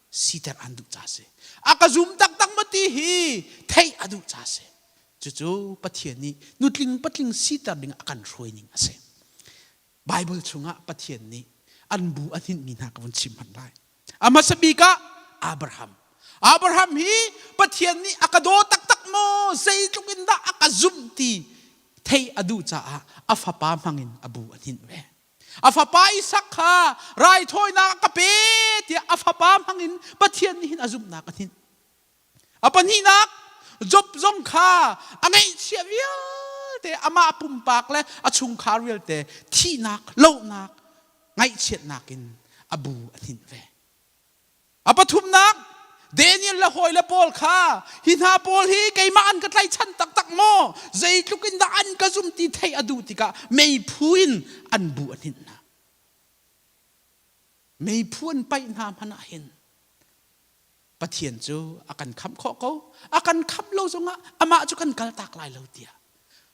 siter an duh ca si. A ka zum taktak maw ti hi theih a duh ca si. Cucu Pathian nih nutling patling siter ding a kan hruai ning a si. Bible chungah Pathian nih an bu a hninhmi hna ka vun chim hmanh lai. A hmasa bik ah Abraham. Abraham hi Pathian nih a ka daw taktak maw zeitluk in dah a ka zumh ti theih a duh caah a fapa hmangin a bu a hninh ve. A fapa Isak kha raithawinak a ka pe tiah a fapa hmangin Pathian nih hin a zumhnak a hninh. A pahnihnak, Job zong kha a ngaihchiah vialte amah pumpak le a chungkhar vialte thihnak, lohnak, ngaihchiatnak in a bu a hninh ve. A pathumnak, Daniel le hawile pawl kha hi hna pawl hi keimah an ka tlaichan taktak maw? Zeitluk in dah an ka zum ti theih a duh tikah meiphu in an bu a hninh hna. Meiphu an paih hna hmanh ah hin Pathian cu a kan khamh khawh ko a kan khamh lo zongah amah cu kan kaltak lai lo tiah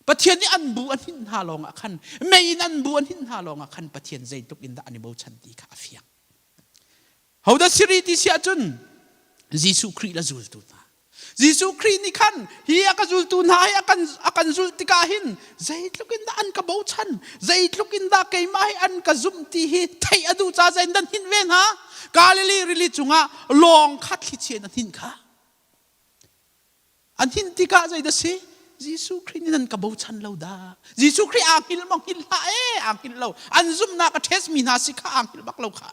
Pathian nih an bu a hninh hna lawngah khan mei in an bu a hninh hna lawngah khan Pathian zeitluk in dah an i bochan ti kha a fiang. Hodah siri ti si ahcun Jesuh Khrih le zultu hna. Jesuh Khrih nih khan hi a ka zultu hna hi a kan a kan zulh tikah hin zeitluk in dah an ka bochan zeitluk in dah keimah hi an ka zumh ti hi theih a duh ca zein dan hninh ve hna Galilee rili cungah lawng kha thlichia in a hninh kha. An hninh tikah zeidah si? Jesuh Khrih nih nan ka bochan lo dah. Jesuh Khrih aa hngilh maw hngilh hlah ee aa hngilh lo. An zumhnak a test mi hna si kha aa hngilh bak lo kha.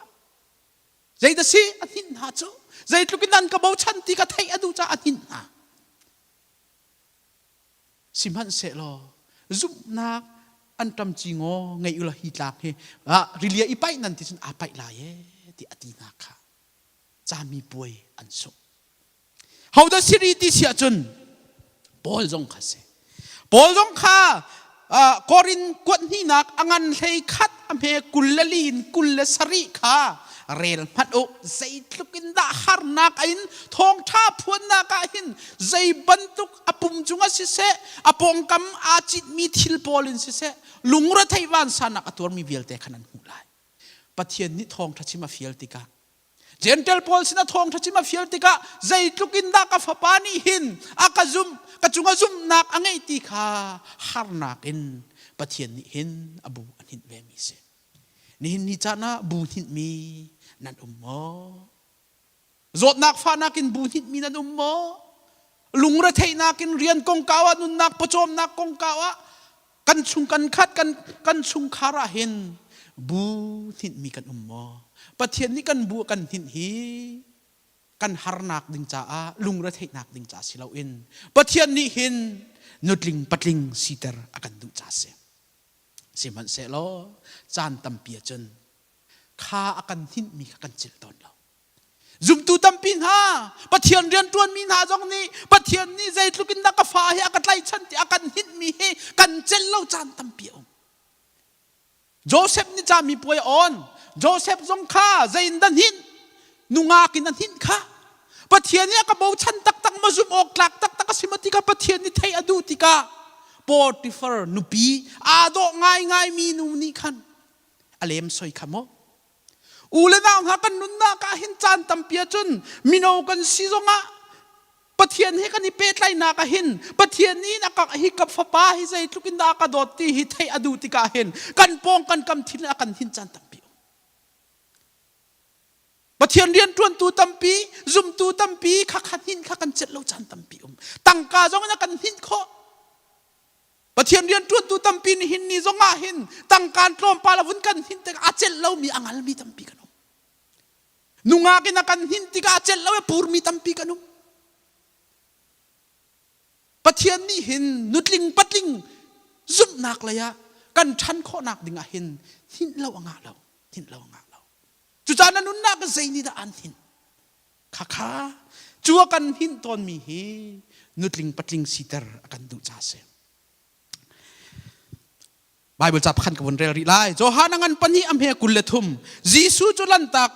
Zeidah si a hninh hna cu? Zeitluk in an ka bochan ti ka theih a duh caah a hninh hna. Sihmanhsehlaw zumhnak an ṭam ci ngaw ngei ulaw hi tlak hi ah rilia i paih nan ti cun aa paih lai ee ti a ti hna kha cami puai an sungh. Hodah siri ti si ahcun Paul zong kha si. Paul zong kha Korin kuat hnihnak a ngan hlei khat a hme 24 in 27 kha rel hmanh u zeitluk in dah harnak in thawngṭha phuannak ah hin zei bantuk a pum cungah siseh a pawngkam aa citmi thil pawl in siseh lungrethei vansannak a tuarmi vialte khan an hmuh lai Pathian nih thawngṭha chim a fial tikah Gentle pawl sinah thawngṭha chim a fial tikah zeitluk in dah ka fapa nih hin a ka zumh ka cungah zumhnak a ngeih ti kha harnak in Pathian nih hin a bu a hninh ve mi si. Nihin ni caan ah bu hninhmi nan um maw? Zawtnak fahnak in bu hninhmi nan um maw? Lungretheihnak in rian kongkau ah nunnak pawcawmnak kongkau ah kan chung kan khat kan kan chungkhar ah hin bu hninhmi kan um maw? Pathian nih kan bu a kan hninh hi kan harnak ding caah lungretheihnak ding caah si loin Pathian nih hin nutling patling siter a kan duh caah si. Sihmanhsehlaw caan tampi ahcun kha a kan hninhmi kha kan cilh tawn lo. Zumtu tampi hna, Pathian rianṭuanmi hna zong nih Pathian nih zeitluk in dah ka fa hi a ka tlaichan ti a kan hninhmi hi kan celh lo caan tampi a um. Joseph nih cami puai a on. Joseph zong kha zei in dah hninh? Nungak in a hninh kha. Pathian nih a ka bochan taktak ma zumh awk tlak taktak a si ma ti kha Pathian nih theih a duh tikah Potiphar nupi aa dawh ngaingaimi nu nih khan a lem soi kha maw U le nau hna kan nunnak ah hin caan tampi ahcun mino kan si zongah Pathian he kan i pehtlaihnak ah hin Pathian nih a ka hi ka fapa hi zeitluk in dah a ka dawt ti hi theih a duh tikah hin kan pawng kan kam thil a kan hin caan tampi um. Pathian rianṭuantu tampi, zumtu tampi kha kha hnin kha kan celh lo caan tampi um. Tangka zong in a kan hninh khawh. Pathian rianṭuantu tampi nihin ni zong ah hin tangkaan tlawmpal a vun kan hnin tikah a celh lomi a ngalmi tampi kan um. Nungak in a kan hnin tikah a celh lo i purmi tampi kan um. Pathian nih hin nutling patling zumhnak lei ah kan ṭhan khawhnak ding ah hin hninh lo a ngah lo, hninh lo a ngah lo. Cucaah na nunnak zei nih dah aan hninh? Khakha cu a kan hinh tawnmi hi nutling patling siter a kan duh ca si. Bible ca pakhat ka vun rel rih lai. Johan a ngan pahnih a hme 23. Jesuh cu lantak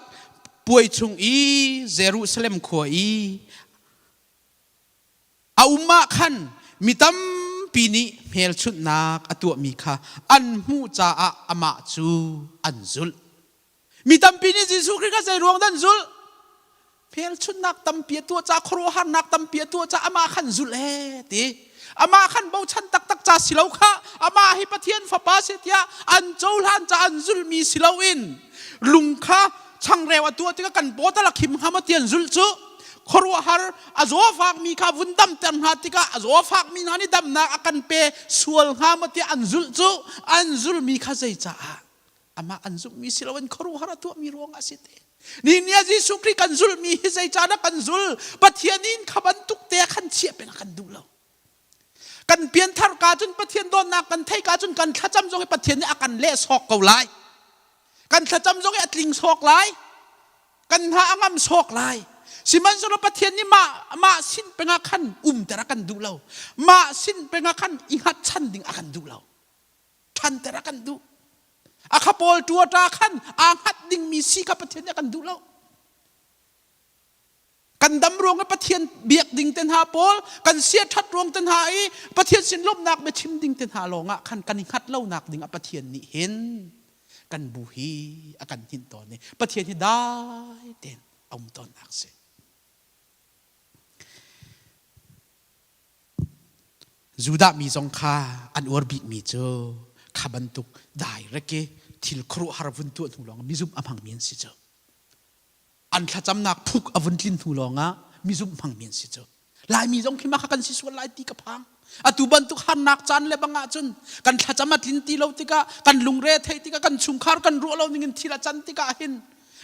puai chung i Jerusalem khua i a um ah khan mi tampi nih hmelchunhnak a tuahmi kha an hmuh caah amah cu an zulh. Mi tampi nih Jesuh Khrih kha zei ruang dah an zulh? Hmelchunhnak tampi a tuah caah khuaruahharnak tampi a tuah caah amah khan zulh ee ti. Amah khan bochan taktak ca si lo kha amah hi Pathian fapa si tiah an cohlan ca an zulhmi si loin lung kha changreu a tuah tikah kan paw tal a khim hnga maw ti an zulh cu khuaruahhar a zaw fakmi kha vun damter hna tikah a zaw fakmi hna nih damnak a kan pe sual hnga maw tiah an zulh cu an zulmi kha zeicaah amah an zumhmi si loin khuaruahhar a tuahmi ruangah a si te. Ni ni ah Jesuh Khrih kan zulhmi hi zeicahdah kan zul? Pathian in kha bantuk te ah khan chiah peng a kan duh lo. Kan pianthar ka cun Pathian dawtnak kan theih ka cun kan thlacam zong hi Pathian nih a kan leh sawk ko lai. Kan thlacam zong hi a tling sawk lai. Kan hna a ngam sawk lai. Sihmanhsehlaw Pathian nih mah mah sin peng ah khan umter a kan duh lo. Mah sin peng ah khan i hngatchan ding a kan duh lo. Ṭhanter a kan duh. A kha pawl ṭuaṭa khan aa hngat dingmi si kha Pathian nih a kan duh lo. Kan dam ruang i Pathian biak ding te hna pawl, kan sia ṭhat ruang te hna i Pathian sin lawmhnak biachim ding te hna lawngah khan kan i hngat lonak ding ah Pathian nih hin kan bu hi a kan hninh tawn i Pathian hi dai tein a um tawnnak si. Judah mi zong kha an uar bikmi cu kha bantuk direct i thil khuaruahhar vun tuah hnu lawng mizumh a hmangmi an si cu. An thlacamnak phuk a vun tlin hnu lawngah mizumh hmangmi an si cu. Laimi zong khi mah kha kan si sual lai ti ka phang. Atu bantuk harnak caan le bang ahcun kan thlacam a tlin ti lo tikah kan lungre theih tikah kan chungkhar kan ruah lo ningin thil a can tikah hin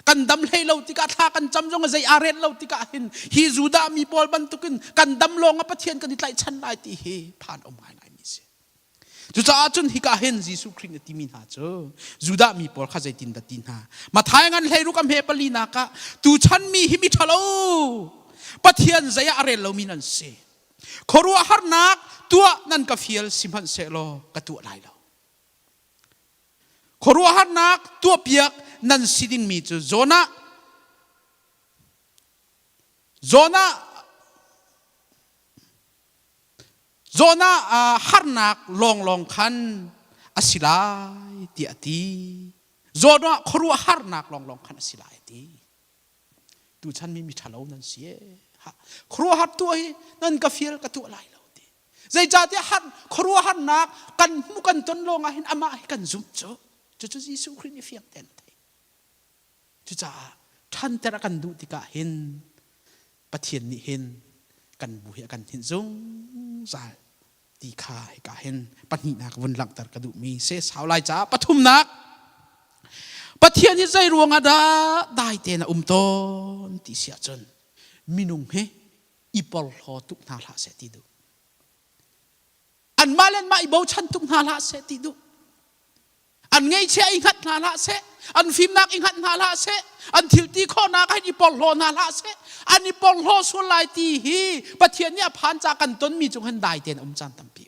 kan dam hlei lo tikah thla kan cam zong zei aa ret lo tikah hin hi Judah mi pawl bantukin kan dam lawng ah Pathian kan i tlaihchan lai ti hi phan um ngaingai mi si. Cucaah cun hika hin Jesuh Khrih nih timi hna cu Judah mi pawl kha zeitin dah ti hna. Matthai ngan 16 a hme pali nak ah tuchan mi hi mi ṭhalo Pathian zei ah a rel lomi nan si. Khuaruahharnak tuah nan ka fial sihmanhsehlaw ka tuah lai lo. Khuaruahharnak tuahpiak nan si dingmi cu Jonah Jonah Jonah harnak lawnglawng khan a si lai tiah a ti. Jonah khuaruahharnak lawnglawng khan a si lai a ti. Tuchan mi mi ṭhalo nan si ee. Khuaruahhar tuah hi nan ka fial ka tuah lai lo ti. Zeicahtiah har khuaruahharnak kan hmuh kan ton lawng ah hin amah hi kan zumh cu. Cucu Jesuh Khrih nih fiang tein a theih. Cucaah ṭhanter a kan duh tikah hin Pathian nih hin kan bu hi a kan hninh zungzal ti kha hika hin pahnihnak vun langhter ka duhmi se sau lai caah pathumnak Pathian hi zei ruangah dah dai tein a um tawn ti si ahcun minung hi i porhlaw tuk hna hlah seh ti duh anmah le anmah i bochan tuk hna hlah seh ti duh An ngeihchiah i hngat hna hlah seh, an fimnak i hngat hna hlah seh, an thil ti khawhnak ah hin i porhlaw hna hlah seh, an i porhlaw sual lai ti hi Pathian nih a phan ca kan tonmi cung hin dai tein um caan tampi.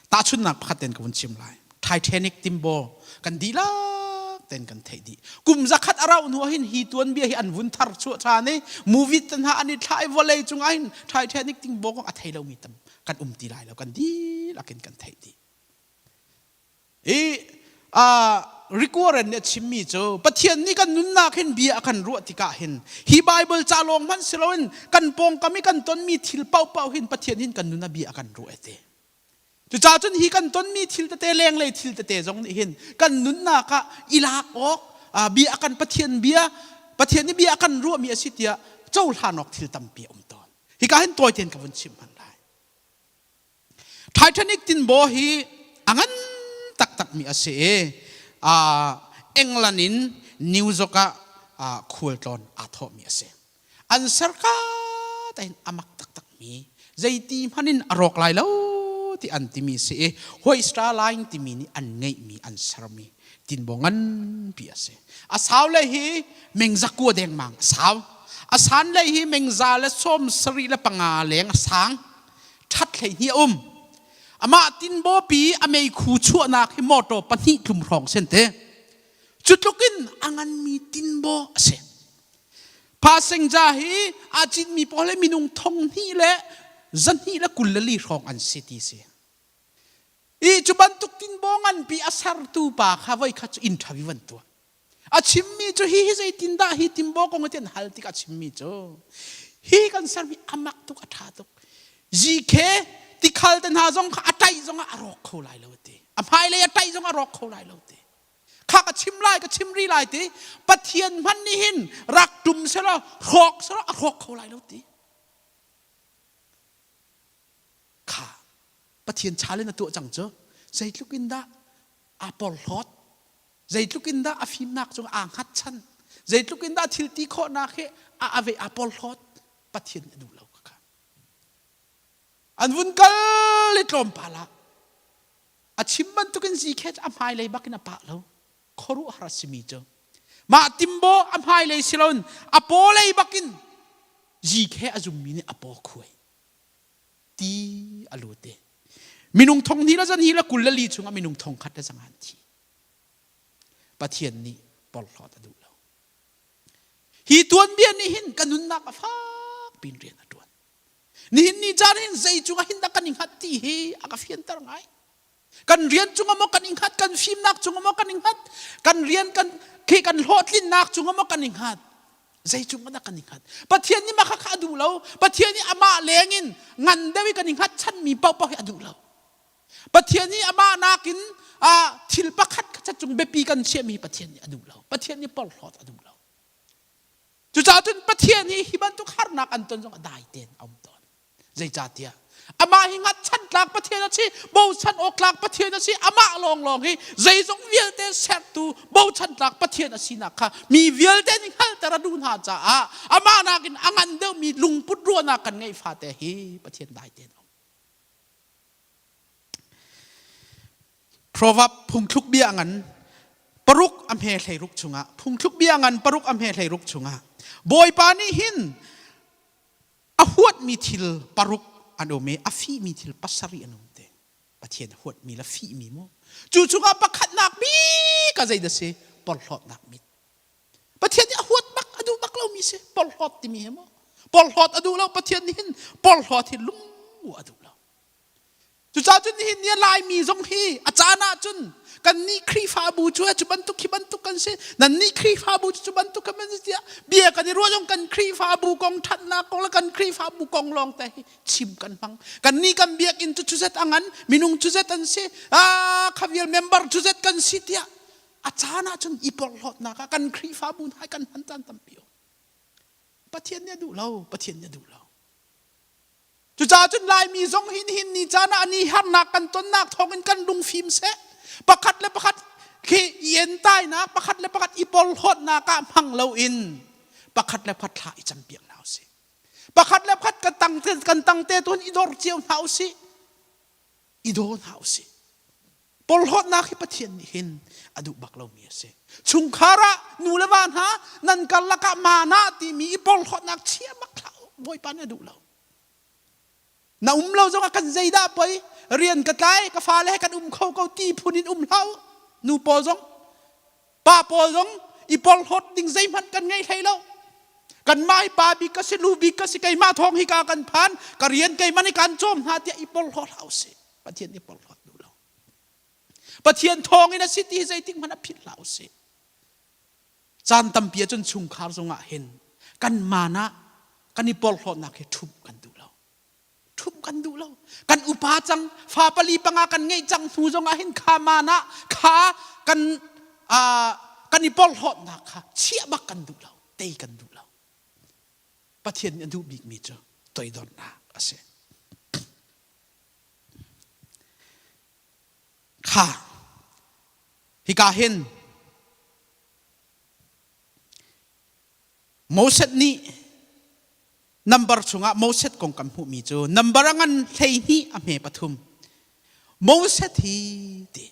Tahchunhnak pakhat ten ka vun chim lai. Titanic timbaw kan dihlak ten kan theih dih. Kum zakhat a rauh hnu ah hin hi tuanbia hi an vun thar chuah ṭhan i movie te hna an i thlah i vawlei cungah hin Titanic tingbaw kong a thei lomi tam kan um ti lai lo kan dihlak in kan theih dih i Rick Warren nih a chimmi cu Pathian nih kan nunnak hin bia a kan ruah tikah hin hi Bible ca lawng hmanh si loin kan pawngkam i kan tonmi thil paohpaoh hin Pathian hin kan nun ah bia a kan ruah te. Cucaah cun hi kan tonmi thil tete lenglei thil tete zong nih hin kan nunnak ah i lak awk bia a kan Pathian bia Pathian nih bia a kan ruahmi a si tiah cohlan awk thil tampi a um tawn. Hika hin tawi tein ka vun chim hmanh lai. Titanic tinbaw hi a ngan taktakmi a si i England in New York ah khualtlawn aa thawhmi a si. An ser ka tein a mak taktakmi zeiti hmanh in a rawk lai lo ti an timi si i White Star Line timi nih an ngeihmi an sermi tinbaw nganpi a si. A sau le hi meng zakua dengmang a sau. A san lei hi meng 175 leng a sang. Ṭhat hlei hnih a um. Amah tinbaw pi a meikhu chuahnak hi motor pahnih tlum hrawng sen te. Cu tluk in a nganmi tinbaw a si. Passenger hi aa citmi pawl hi minung thong hnih le zahnih le 24 hrawng an si ti si. I cu bantuk tinbaw nganpi a sertu pa kha voikhat cu interview an tuah. A chimmi cu hi hi zeitindah hi tinbaw kong hi an hal tik a chimmi cu hi kan sermi a mak tuk a ṭha tuk. GK tikhal te hna zong kha a ṭaih zong ah a rawk kho lai lo ti. A hmailei a ṭaih zong a rawk kho lai lo ti. Kha ka chim lai ka chim ri lai ti. Pathian hmanh nih hin rak tum selaw hrawk selaw a hrawk kho lai lo ti. Kha Pathian chal in a tuah cang cu zeitluk in dah aa porhlawt zeitluk in dah a fimnak cung aa hngatchan zeitluk in dah thil ti khawhnak hi a ave aa porhlawt Pathian nih a duh lo kha an vun kal i tlawmpal ah a chim bantukin zikhet a hmailei bakin a pah lo khuaruahhar a simi cu mah timbo a hmailei siloin a paw lei bakin zikhe a zummi nih a paw khuai ti a lut i minung thong hnih le zan hi le 24 chungah minung thong khat le zanga an thi. Pathian nih porhlawt a duh lo. Hi tuanbia nih hin ka nunnak a fak pin rian a ṭuan. Nihin ni caan hin zei cungah hin dah kan i hngat ti hi a ka fianter ngai. Kan rian cungah maw kan i hngat, kan fimnak cungah maw kan i hngat, kan rian kan khi kan hlawhtlinnak cungah maw kan i hngat. Zei cungah dah kan i hngat? Pathian nih mah kha a duh lo. Pathian nih amah leng in ngan deuh i kan i hngatchanmi paohpaoh hi a duh lo. Pathian nih amah nakin thil pakhat kha cung biapi kan chiahmi Pathian nih a duh lo. Pathian nih porhlawt a duh lo. Cucaah cun Pathian hi hi bantuk harnak an ton zong a dai tein a um tawn. Zeicahtiah amah hi hngatchan tlak Pathian a si, bochan awk tlak Pathian a si, amah lawnglawng hi zeizong vialte sertu bochan tlak Pathian a sinak kha mi vialte nih hngalhter a duh hna caah amah nakin a ngan deuhmi lungput ruahnak kan ngeih fate hi Pathian dai tein a um. Proverb phungthluk bia ngan paruk a hme 16 chungah phungthluk bia ngan paruk a hme 16 chungah Bawipa nih hin a huatmi thil paruk an um i a fihmi thil pasarih an um te Pathian huatmi le fihmi mu cu chungah pakhatnak bik a zeidah si porhlawtnak mit Pathian nih a huat bak a duh bak lomi si porhlawt timi hi mu porhlawt a duh lo Pathian nih hin porhlawt hi lung a duh lo Cucaah cun nihin ni Laimi zong hi a caan ah cun kannih Khrihfabu cu cu bantuk hi bantuk kan si nannih Khrihfabu cu cu bantuk kan si tiah bia kan i ruah zong kan Khrihfabu kong ṭhatnak kong le kan Khrihfabu kong lawng te hi chim kan hmang kannih kan biakinn cu cuzet a ngan minung cuzet an si ah khavial member cuzet kan si tiah a caan ah cun i porhlawtnak ah kan Khrihfabu hna kan hman caan tampi um Pathian nih a duh lo Pathian nih a duh lo Cucaah cun Laimi zong hi nihin ni caan ah ni harnak kan tonnak thawngin kan lungfim seh. Pakhat le pakhat khi i entainak, pakhat le pakhat i porhlawtnak ah hmang loin pakhat le pakhat thla i campiak hna usih. Pakhat le pakhat kan tang kan tang te tuan i dor cio hna usih. I daw hna usih. Porhlawtnak hi Pathian nih hin a duh bak lomi a si. Chungkhar ah nu le va hna nan karlak ah mana timi i porhlawtnak chia bak hlah u. Bawipa nih a duh lo. Na um lo zongah kan zeidah poi rian ka tlai ka fale he kan um kho ko ti phun in um hlah u. Nu pawl zong pa pawl zong i porhlawt ding zeihmanh kan ngei hlei lo. Kanmah hi pa bik ka si lu bik ka si keimah thawng hi ka kan phan ka rian keimah nih kan cawm hna tiah i porhlawt hlah usih. Pathian nih porhlawt duh lo. Pathian thawngin a si ti hi zeitik hmanh ah philh hlah usih. Caan tampi ahcun chungkhar zongah hin kan man ah kan i porhlawtnak hi ṭhumh kan duh lo. Ṭhumh kan duh lo. Kan upa cang, fa pali panga kan ngeih cang hnu zongah hin kha man ah kha kan kan i porhlawtnak kha chiah bak kan duh lo, tei kan duh lo. Pathian nih a duh bikmi cu toidornak a si. Kha hika hin Moses nih number chungah Moses kong kan hmuhmi cu number a ngan 12 a hme pathum Moses hi ti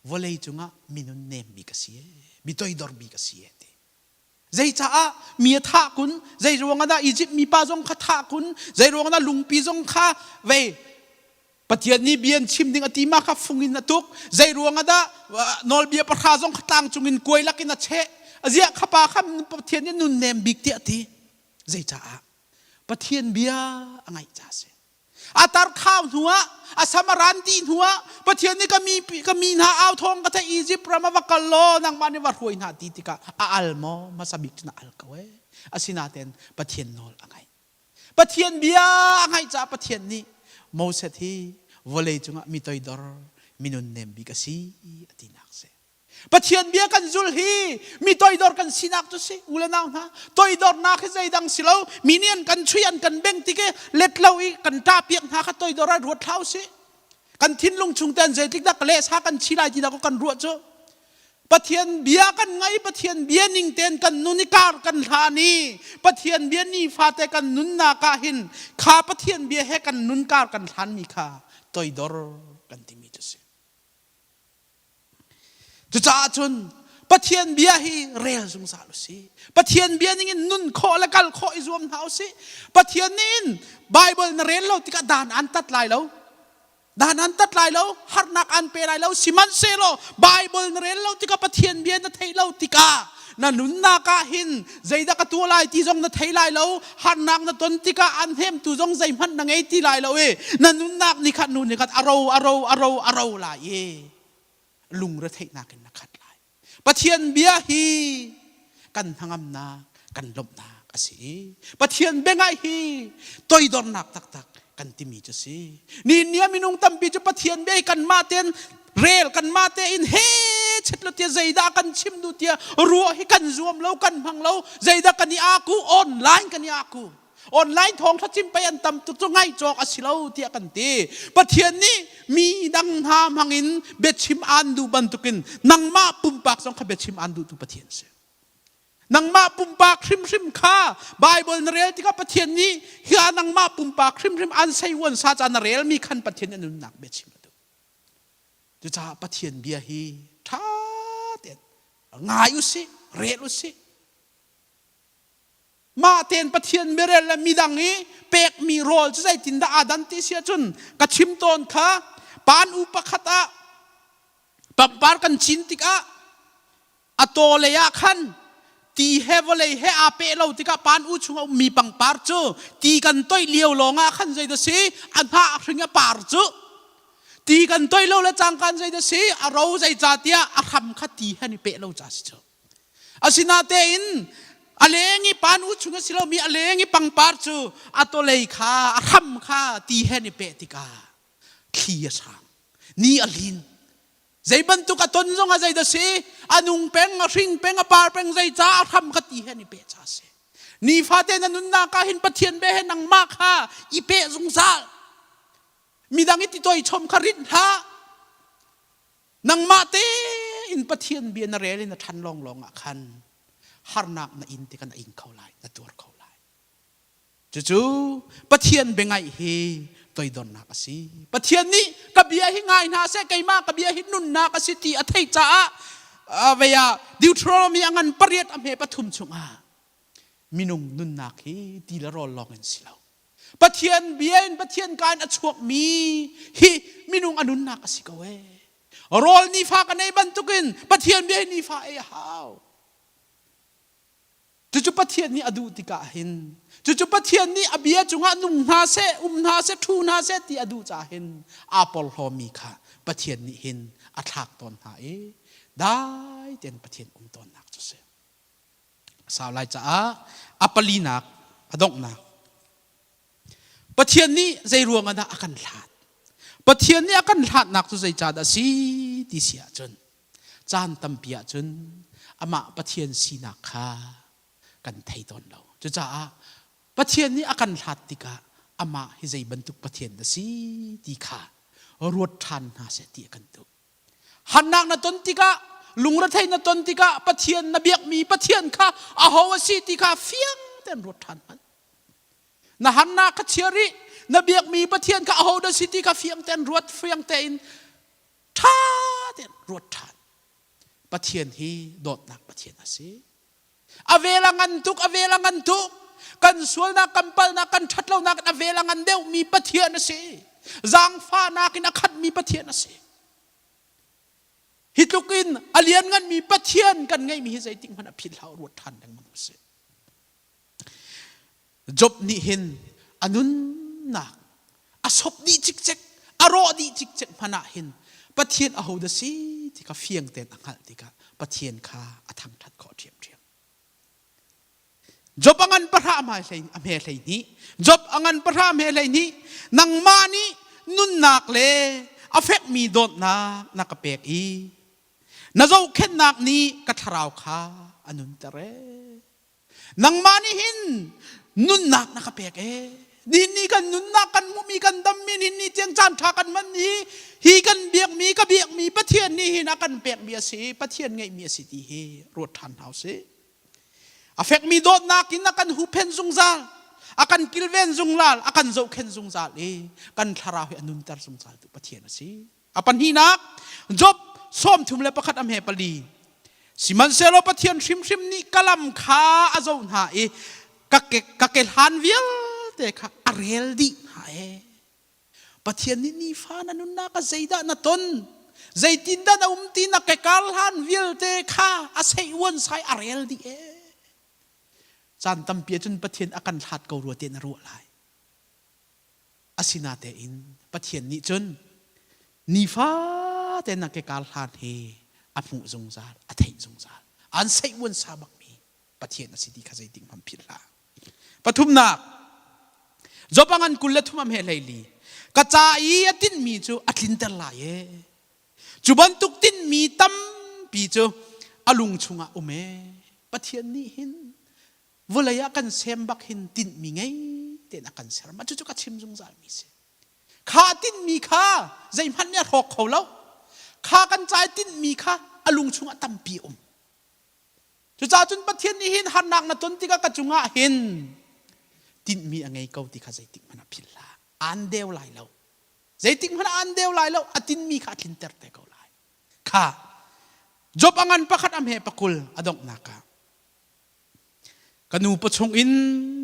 vawlei cungah minun nem bik a si e mi toidor bik a si e ti. Zeicaah mi a thah kun? Zei ruangah dah Izipt mipa zong kha thah kun? Zei ruangah dah lungpi zong kha vei Pathian nih bia in chim ding a ti ma kha fung in a tuk. Zei ruangah dah nawlbia pahra zong kha tlang cung in kuai lakin a cheh. Aziah kha pa kha Pathian nih nunnem bik tiah a ti. Zeicaah? Pathian bia a ngaih ca a si. A tar khau hnuah, a sam a ran dih hnuah Pathian nih ka mi ka mi hna au thawng ka theih Izipt ram ah va kal law nangmah nih va hruai hna ti tikah a al maw hmasa bik cun a al ko ee. Asinain Pathian nawl a ngaih. Pathian bia a ngaih caah Pathian nih Moses hi vawlei cungah mi toidor minun nem bik a si a tinak a si. Pathian bia kan zul hi mi toidor kan sinak cu si u le nau hna toidornak hi zeidang si lo mi nih an kan chui an kan beng tik i let lo i kan ṭah piak hna kha toidor ah ruat hlah usih kan thinlung chung ten zeitik dah ka le sa kan chi lai ti dah kan ruah cu Pathian bia kan ngai Pathian bia ning ten kan nun i kar kan hlan i Pathian bia nifate kan nunnak ah hin kha Pathian bia he kan nun kar kan hlan mi kha toidor kan timi cu si. Cucaah cun Pathian bia hi rel zungzal u si. Pathian bia ning in nun khawh le kal khawh i zuam hna u si. Pathian nih in Bible na rel lo tikah dan an tat lai lo. Dan an tat lai lo, harnak an pe lai lo. Sihmanhsehlaw Bible na rel lo tikah Pathian bia na theih lo tikah na nunnak ah hin zeidah ka tuah lai ti zong na thei lai lo. Harnak na ton tikah an hnemtu zong zeihmanh na ngei ti lai lo i na nunnak ni khat nu ni khat a ro a ro a ro a ro lai i lungretheihnak in na khat lai. Pathian bia hi kan hnangamnak, kan lawmhnak a si i Pathian biangaih hi toidornak taktak kan timi cu si. Ni ni ah minung tampi cu Pathian bia hi kanmah tein rel kanmah tein he chet lo tia zeidah kan chim duh tia ruah hi kan zuam lo kan hmang lo zeidah kan i aku online kan i aku Online thawngtha chim pei an tam tuk cu ngaih cawk a si lo tiah kan ti. Pathian nih mi dang hna hmangin biachim aan duh bantukin nangmah pumpak zong kha biachim aan duhtu Pathian si. Nangmah pumpak hrimhrim kha Bible na rel tikah Pathian nih hi nangmah pumpak hrimhrim an sei uan sa ca na relmi khan Pathian nih nunnak biachim a duh. Cucaah Pathian bia hi ṭha tein ngai usih, rel usih. Mah tein Pathian biarel le midang i pekmi rawl cu zeitindah aa dan ti si ahcun ka chim tawn kha pan u pakhat ah pangpar kan cin tikah a taw lei ah khan ti he vawlei he aa peh lo tikah pan u chung a ummi pangpar cu ti kan toih lio lawng ah khan zei dah si a hnah a hring a par cu ti kan toih lo le cangkan zei dah si a ro zeicahtiah a hram kha ti he an i peh lo ca si cu. Asinatein a leng i panu chung a si lomi a leng i pangpar cu a tawlei kha a hram kha ti he an i peh tikah thli a sang, ni a lin. Zei bantuk a ton zong ah zeidah si? A nung peng, a hring peng, a par peng zeicah a hram kha ti he an i peh ca a si. Nifate na nunnak ah hin Pathian bia he nangmah kha i peh zungzal. Midang i titoi chom kha rinh hlah. Nangmah tein Pathian bia na rel in na ṭhan lawnglawng ah khan harnak na in tikah na ing kho lai, na tuar kho lai. Cucu Pathian biangaih hi toidornak a si. Pathian nih ka bia hi ngai hna seh, keimah ka bia hi nunnak a si ti a theih caah vei ah Deuteronomy a ngan pariat a hme pathum chungah minung nunnak hi ti le rawl lawng in si lo. Pathian bia in Pathian ka in a chuakmi hi minung a nunnak a si ko ee. Rawl nifa kan ei bantukin Pathian bia hi nifa ei a hau. Cucu Pathian nih a duh tikah hin cucu Pathian nih a bia cungah nung hna seh, um hna seh, ṭhu hna seh ti a duh caah hin aa porhlawmi kha Pathian nih hin a thlak tawn hna i dai tein Pathian um tawnnak cu si. Sau lai caah a palinak a donghnak Pathian nih zei ruang ah dah a kan hlat? Pathian nih a kan hlatnak cu zeicahdah a si ti si ahcun caan tampi ahcun amah Pathian sinak kha kan thei tawn lo. Cucaah Pathian nih a kan hlat tikah amah hi zei bantuk Pathian dah si ti kha ruat ṭhan hna seh ti a kan duh. Harnak na ton tikah, lungrethei na ton tikah Pathian na biakmi Pathian kha aho a si ti kha fiang tein ruat ṭhan hmanh. Na harnak kha chia rih, na biakmi Pathian kha aho dah si ti kha fiang tein ruat, fiang tein ṭha tein ruat ṭhan. Pathian hi dawtnak Pathian a si. A vel a ngan tuk, a vel a ngan tuk. Kan sualnak, kan palnak, kan ṭhatlonak in a vel a ngan deuhmi Pathian a si. Zaangfahnak in a khatmi Pathian a si. Hi tluk in a liannganmi Pathian kan ngeihmi hi zeitik hmanh a philh hlah ruat ṭhan lengmang a si. Job nih hin a nunnak a sop dih cikcek, a rawh dih cikcek hmanh ah hin Pathian ahodah si ti kha fiang tein a hngalh tikah Pathian kha a thangṭhat khawh ṭhiamṭhiam. Job a ngan pahra hmai hlei a hme hlei hnih. Job a ngan pahra hme hlei hnih. Nangmah nih nunnak le a fekmi dawtnak na ka pek i na zohkhenhnak nih ka thlarau kha a nunter ee. Nangmah nih hin nunnak na ka pek ee. Nihin ni kan nunnak kan hmuhmi kan dammi nihin ni tiang caan ṭha kan hman hi hi kan biakmi ka biakmi Pathian nih hin a kan pekmi a si Pathian ngeihmi a si ti hi ruat ṭhan hna usih. A fekmi dawtnak in a kan huhphenh zungzal, a kan kilven zungzal, a kan zohkhenh zungzal i kan thlarau hi a nunter zungzal tu Pathian a si. A pahnihnak, Job 31 a hme pali. Sihmanhsehlaw Pathian hrimhrim nih ka lam kha a zoh hna i ka ke, ka kehlan vialte kha a rel dih hna ee. Pathian nih nifa na nunnak ah zeidah na ton? Zeitindah na um ti na kekar hlan vialte kha a seih uan sai a rel dih ee. Caan tampi ahcun Pathian a kan hlat ko rua tiah na ruah lai. Asinatein Pathian nih cun nifate na kekar hlan hi a hmuh zungzal, a theih zungzal. An seih uan sa bakmi Pathian a si ti kha zeitik hmanh philh hlah. Pathumnak, Job a ngan 23 am he hleili. Ka ca i a tinhmi cu a tlinter lai ee. Cu bantuk tinhmi tampi cu a lung chungah um ee. Pathian nih hin vawlei ah kan sem bak hin tinhmi ngei tein a kan ser. Mah cucu ka chim zungzal mi si. Kha tinhmi kha zeihmanh nih a hrawk kho lo. Kha kan ca i tinhmi kha a lung chungah tampi a um. Cucaah cun Pathian nih hin harnak na ton tikah ka cungah hin tinhmi a ngei ko ti kha zeitik hmanh ah philh hlah. Aan deu lai lo. Zeitik hmanh ah aan deu lai lo. A tinhmi kha a tlinter te ko lai. Kha Job a ngan pakhat a hme pakul a donghnak ah ka nu pawchung in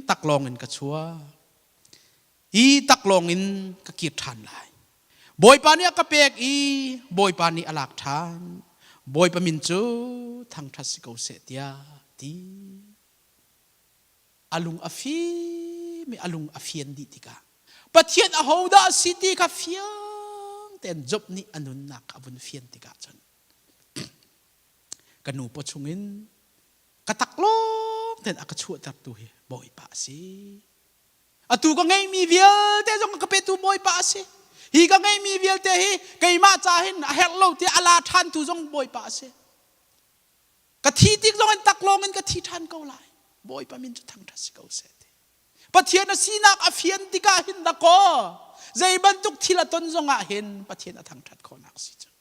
taklawng in ka chuak. I taklawng in ka kir ṭhan lai. Bawipa nih a ka pek i Bawipa nih a lak ṭhan. Bawipa min cu thangṭhat si ko seh tiah ti. A lung a fim i a lung a fian dih tikah Pathian ahodah a si ti kha fiang tein Job nih a nunnak kha a vun fian tikah cun ka nu paw chungin ka taklawng tein a ka chuahtertu hi Bawipa a si. Atu ka ngeihmi vialte zong ka petu Bawipa a si. Hi ka ngeihmi vialte hi keimah ca hin a herh lo tiah a la ṭhantu zong Bawipa a si. Ka thi tik zong in taklawng in ka thi ṭhan ko lai. Bawipa min cu thangṭhat si ko seh ti. Pathian a sinak a fian tikah hin dakaw zei bantuk thil a ton zongah hin Pathian a thangṭhat khawhnak si cu.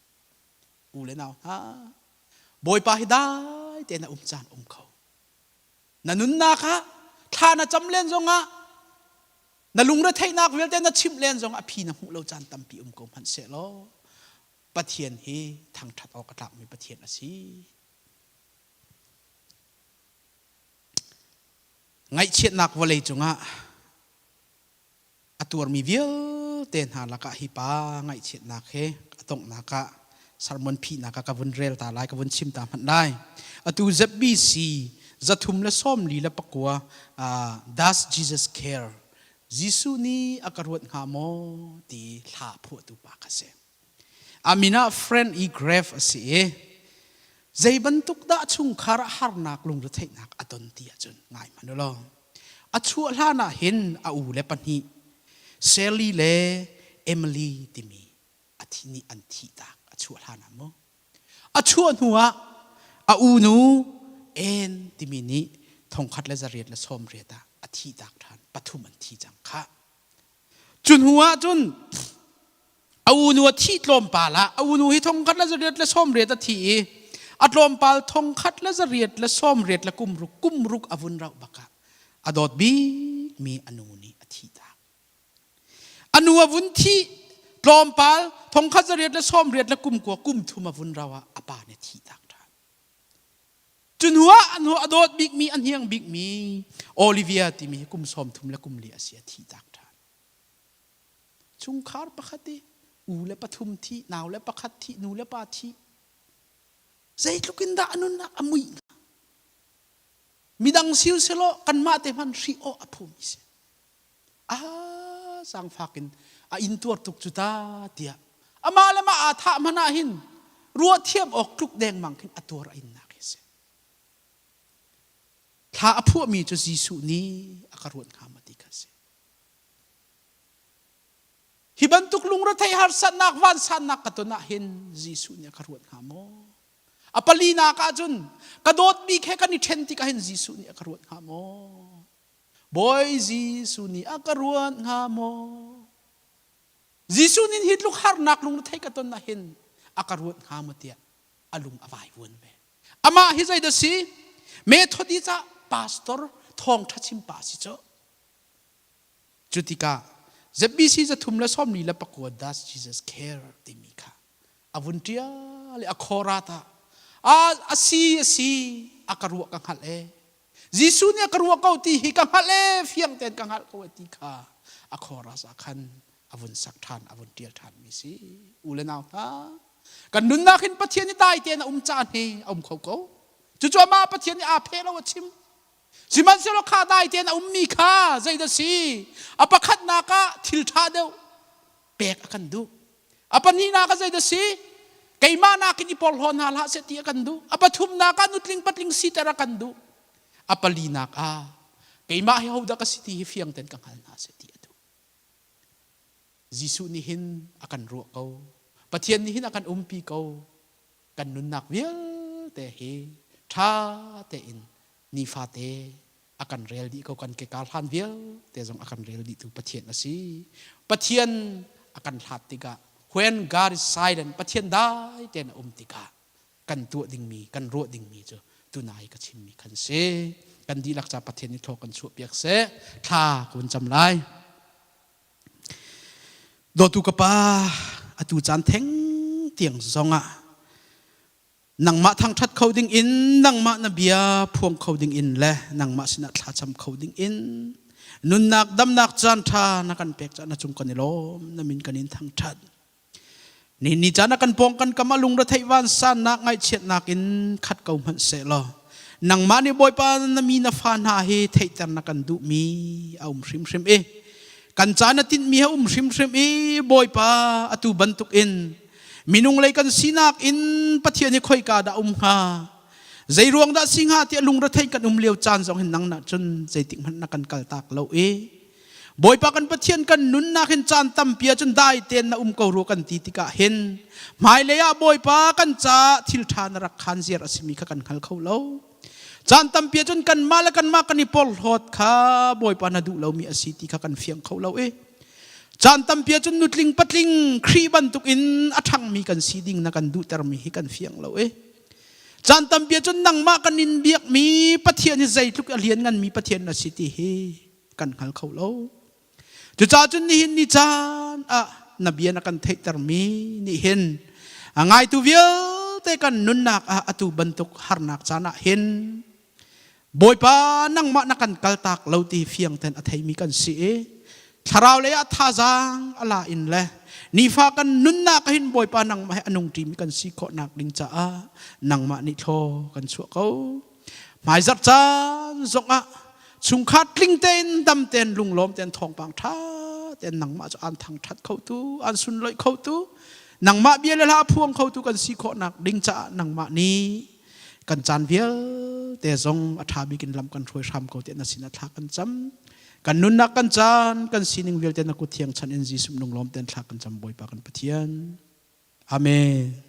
U le nau hna, Bawipa hi dai tein a um caan um kho. Na nunnak ah thla na cam len zongah na lungretheihnak vialte na chimh len zongah a phi na hmuh lo caan tampi um ko hmanh sehlaw Pathian hi thangṭhat awk a tlakmi Pathian a si. Ngaihchiatnak vawlei cungah A tuarmi vialte hna lakah hi pa ngaihchiatnak he a donghnak ah sermon phihnak ah ka vun rel ta lai, ka vun chim ta hmanh lai. Atu ZBC 349 Does Jesus Care? Jesuh nih a ka ruat hnga maw ti hla phuahtu pa kha si. A min ah Friend E. Grave a si i zei bantuk dah chungkhar ah harnak lungretheihnak a ton ti ahcun ngai hmanh u law a chuah hlan ah hin a u le pahnih Sally le Emily timi a thi nih an thih tak a chuah hlan ah mu a chuah hnu ah a unu Ann timi nih 1980 ah a thih tak ṭhan pathum an thi cang khah Cu hnu ah cun a unu a thih tlawmpal ah a unu hi 1980 a thi i a tlawmpal 1986 kum ruk a vun rauh bak ah a dawt bikmi a nu nih a thih tak. A nu a vun thih tlawmpal 1989 kum thum a vun rauh ah a pa nih a thih tak ṭhan. Cu hnu ah a hnu a dawt bikmi a hniang bikmi Olivia timi hi kum 30 le kum li a si a thih tak ṭhan. Chungkhar pakhat i u le pathum thi, nau le pakhat thi, nu le pa thi. Zeitluk in dah a nunnak a muih hnga? Midang sil selaw kanmah te hmanh hrih awh a phumi si. Ah, zaangfak in a intuar tuk cu ta tiah amah le mah aa thah hmanh ah hin ruah thiam awk tluk dengmang khin a tuar a innak hi si. Thla a phuahmi cu Jesuh nih a ka ruat hnga maw ti kha si. Hi bantuk lungretheih harsatnak vansannak ka ton ah hin Jesuh nih a ka ruat hnga maw? A palinak ah cun ka dawtmi he kan i ṭhen tikah hin Jesuh nih a ka ruat hnga maw? Bawi Jesuh nih a ka ruat hnga maw? Jesuh nih hi tluk harnak lungretheih ka ton ah hin a ka ruat hnga maw tiah a lung a vaivuan ve. Amah hi zeidah si? Methodist ah pastor thawngṭha chim pa si cu. Cu tikah ZBC 349 Does Jesus Care timi kha a vun ṭial i a khorat ah a si a si a ka ruah ka hngalh e Jesuh nih a ka ruah ko ti hi ka hngalh e fiang tein ka hngalh ko e ti kha a chorus ah khan a vun sak ṭhan a vun ṭial ṭhan mi si u le nau hna kan nunnak hin Pathian i dai tein a um caan hi a um kho ko cucu amah Pathian nih aa pheh lo a chim Sihmanhsehlaw kha dai tein a ummi kha zeidah si? A pakhatnak ah thil ṭha deuh pek a kan duh. A pahnihnak ah zeidah si? Keimah nakin i porhlaw hna hlah seh ti a kan duh. A pathumnak ah nutling patling siter a kan duh. A palinak ah keimah hi hodah ka si ti hi fiang tein ka hngal hna seh ti a duh. Jesuh nih hin a kan ruah ko. Pathian nih hin a kan umpi ko. Kan nunnak vialte hi ṭha tein nifate a kan rel dih ko kan ke hlan vialte zong a kan rel dihtu Pathian a si. Pathian a kan hlat tikah when God is silent Pathian dai tein a um tikah kan tuah dingmi kan ruah dingmi cu tunai ka chimmi khan si. Kan dihlak ca Pathian nih thaw kan chuah piak seh. Thla ka vun cam lai. Dawtu ka pa, atu caan theng tiang zongah nangmah thangṭhat kho ding in nangmah na bia phuang kho ding in le nangmah sinah thlacam kho ding in nunnak damnak caan ṭha na kan pek caah na cung kan i lawm na min kan in thangṭhat Ni ni caan ah kan pawng kan kam ah lungretheih vansannak ngaihchiatnak in khat ko hmanh seh law nangmah nih Bawipa na mi na fa hna hi theihter na kan duhmi a um hrimhrim i kan ca na tinhmi a um hrimhrim i Bawipa atu bantuk in minung lei kan sinak in Pathian hi khoika dah um hnga zei ruang dah si hnga tiah lungretheih kan um lio caan zong hin nang na cun zeitik hmanh na kan kaltak lo i Bawipa kan Pathian kan nunnak hin caan tampi ahcun dai tein na um ko rua kan ti tikah hin hmailei ah Bawipa kan caah thil ṭha na rak khaan ziar a simi kha kan hngal kho lo. Caan tampi ahcun kanmah le kanmah kan i porhlawt kha Bawipa na duh lomi a si ti kha kan fiang kho lo i caan tampi ahcun nutling patling Khrih bantukin a ṭhangmi kan si ding na kan duhtermi hi kan fiang lo i caan tampi ahcun nangmah kan in biakmi Pathian hi zeitluk a liannganmi Pathian na si ti hi kan hngal kho lo. Cucaah cun nihin ni caan ah na bia na kan theihtermi nih hin a ngaitu vialte kan nunnak ah atu bantuk harnak caan ah hin Bawipa nangmah na kan kaltak lo ti fiang ten a theimi kan si i thlarau lei ah thazaang a la in le nifa kan nunnak hin Bawipa nangmah he a nung ṭimi kan si khawhnak ding caah nangmah nih thlaw kan chuah ko. Hmaizarh caan zongah chungkhar tling tein dam tein lunglawm tein thawngpang ṭha tein nangmah cu aan thangṭhat khotu aan sunloih khotu nangmah bia le hla phuang khotu kan si khawhnak ding caah nangmah nih kan caan vialte zong a ṭha bik in lam kan hruai hram ko tiah na sinah thla kan cam kan nunnak kan caan kan sining vialte na kut thiang chan in Jesuh lunglawm tein thla kan cam Bawipa kan Pathian Amen.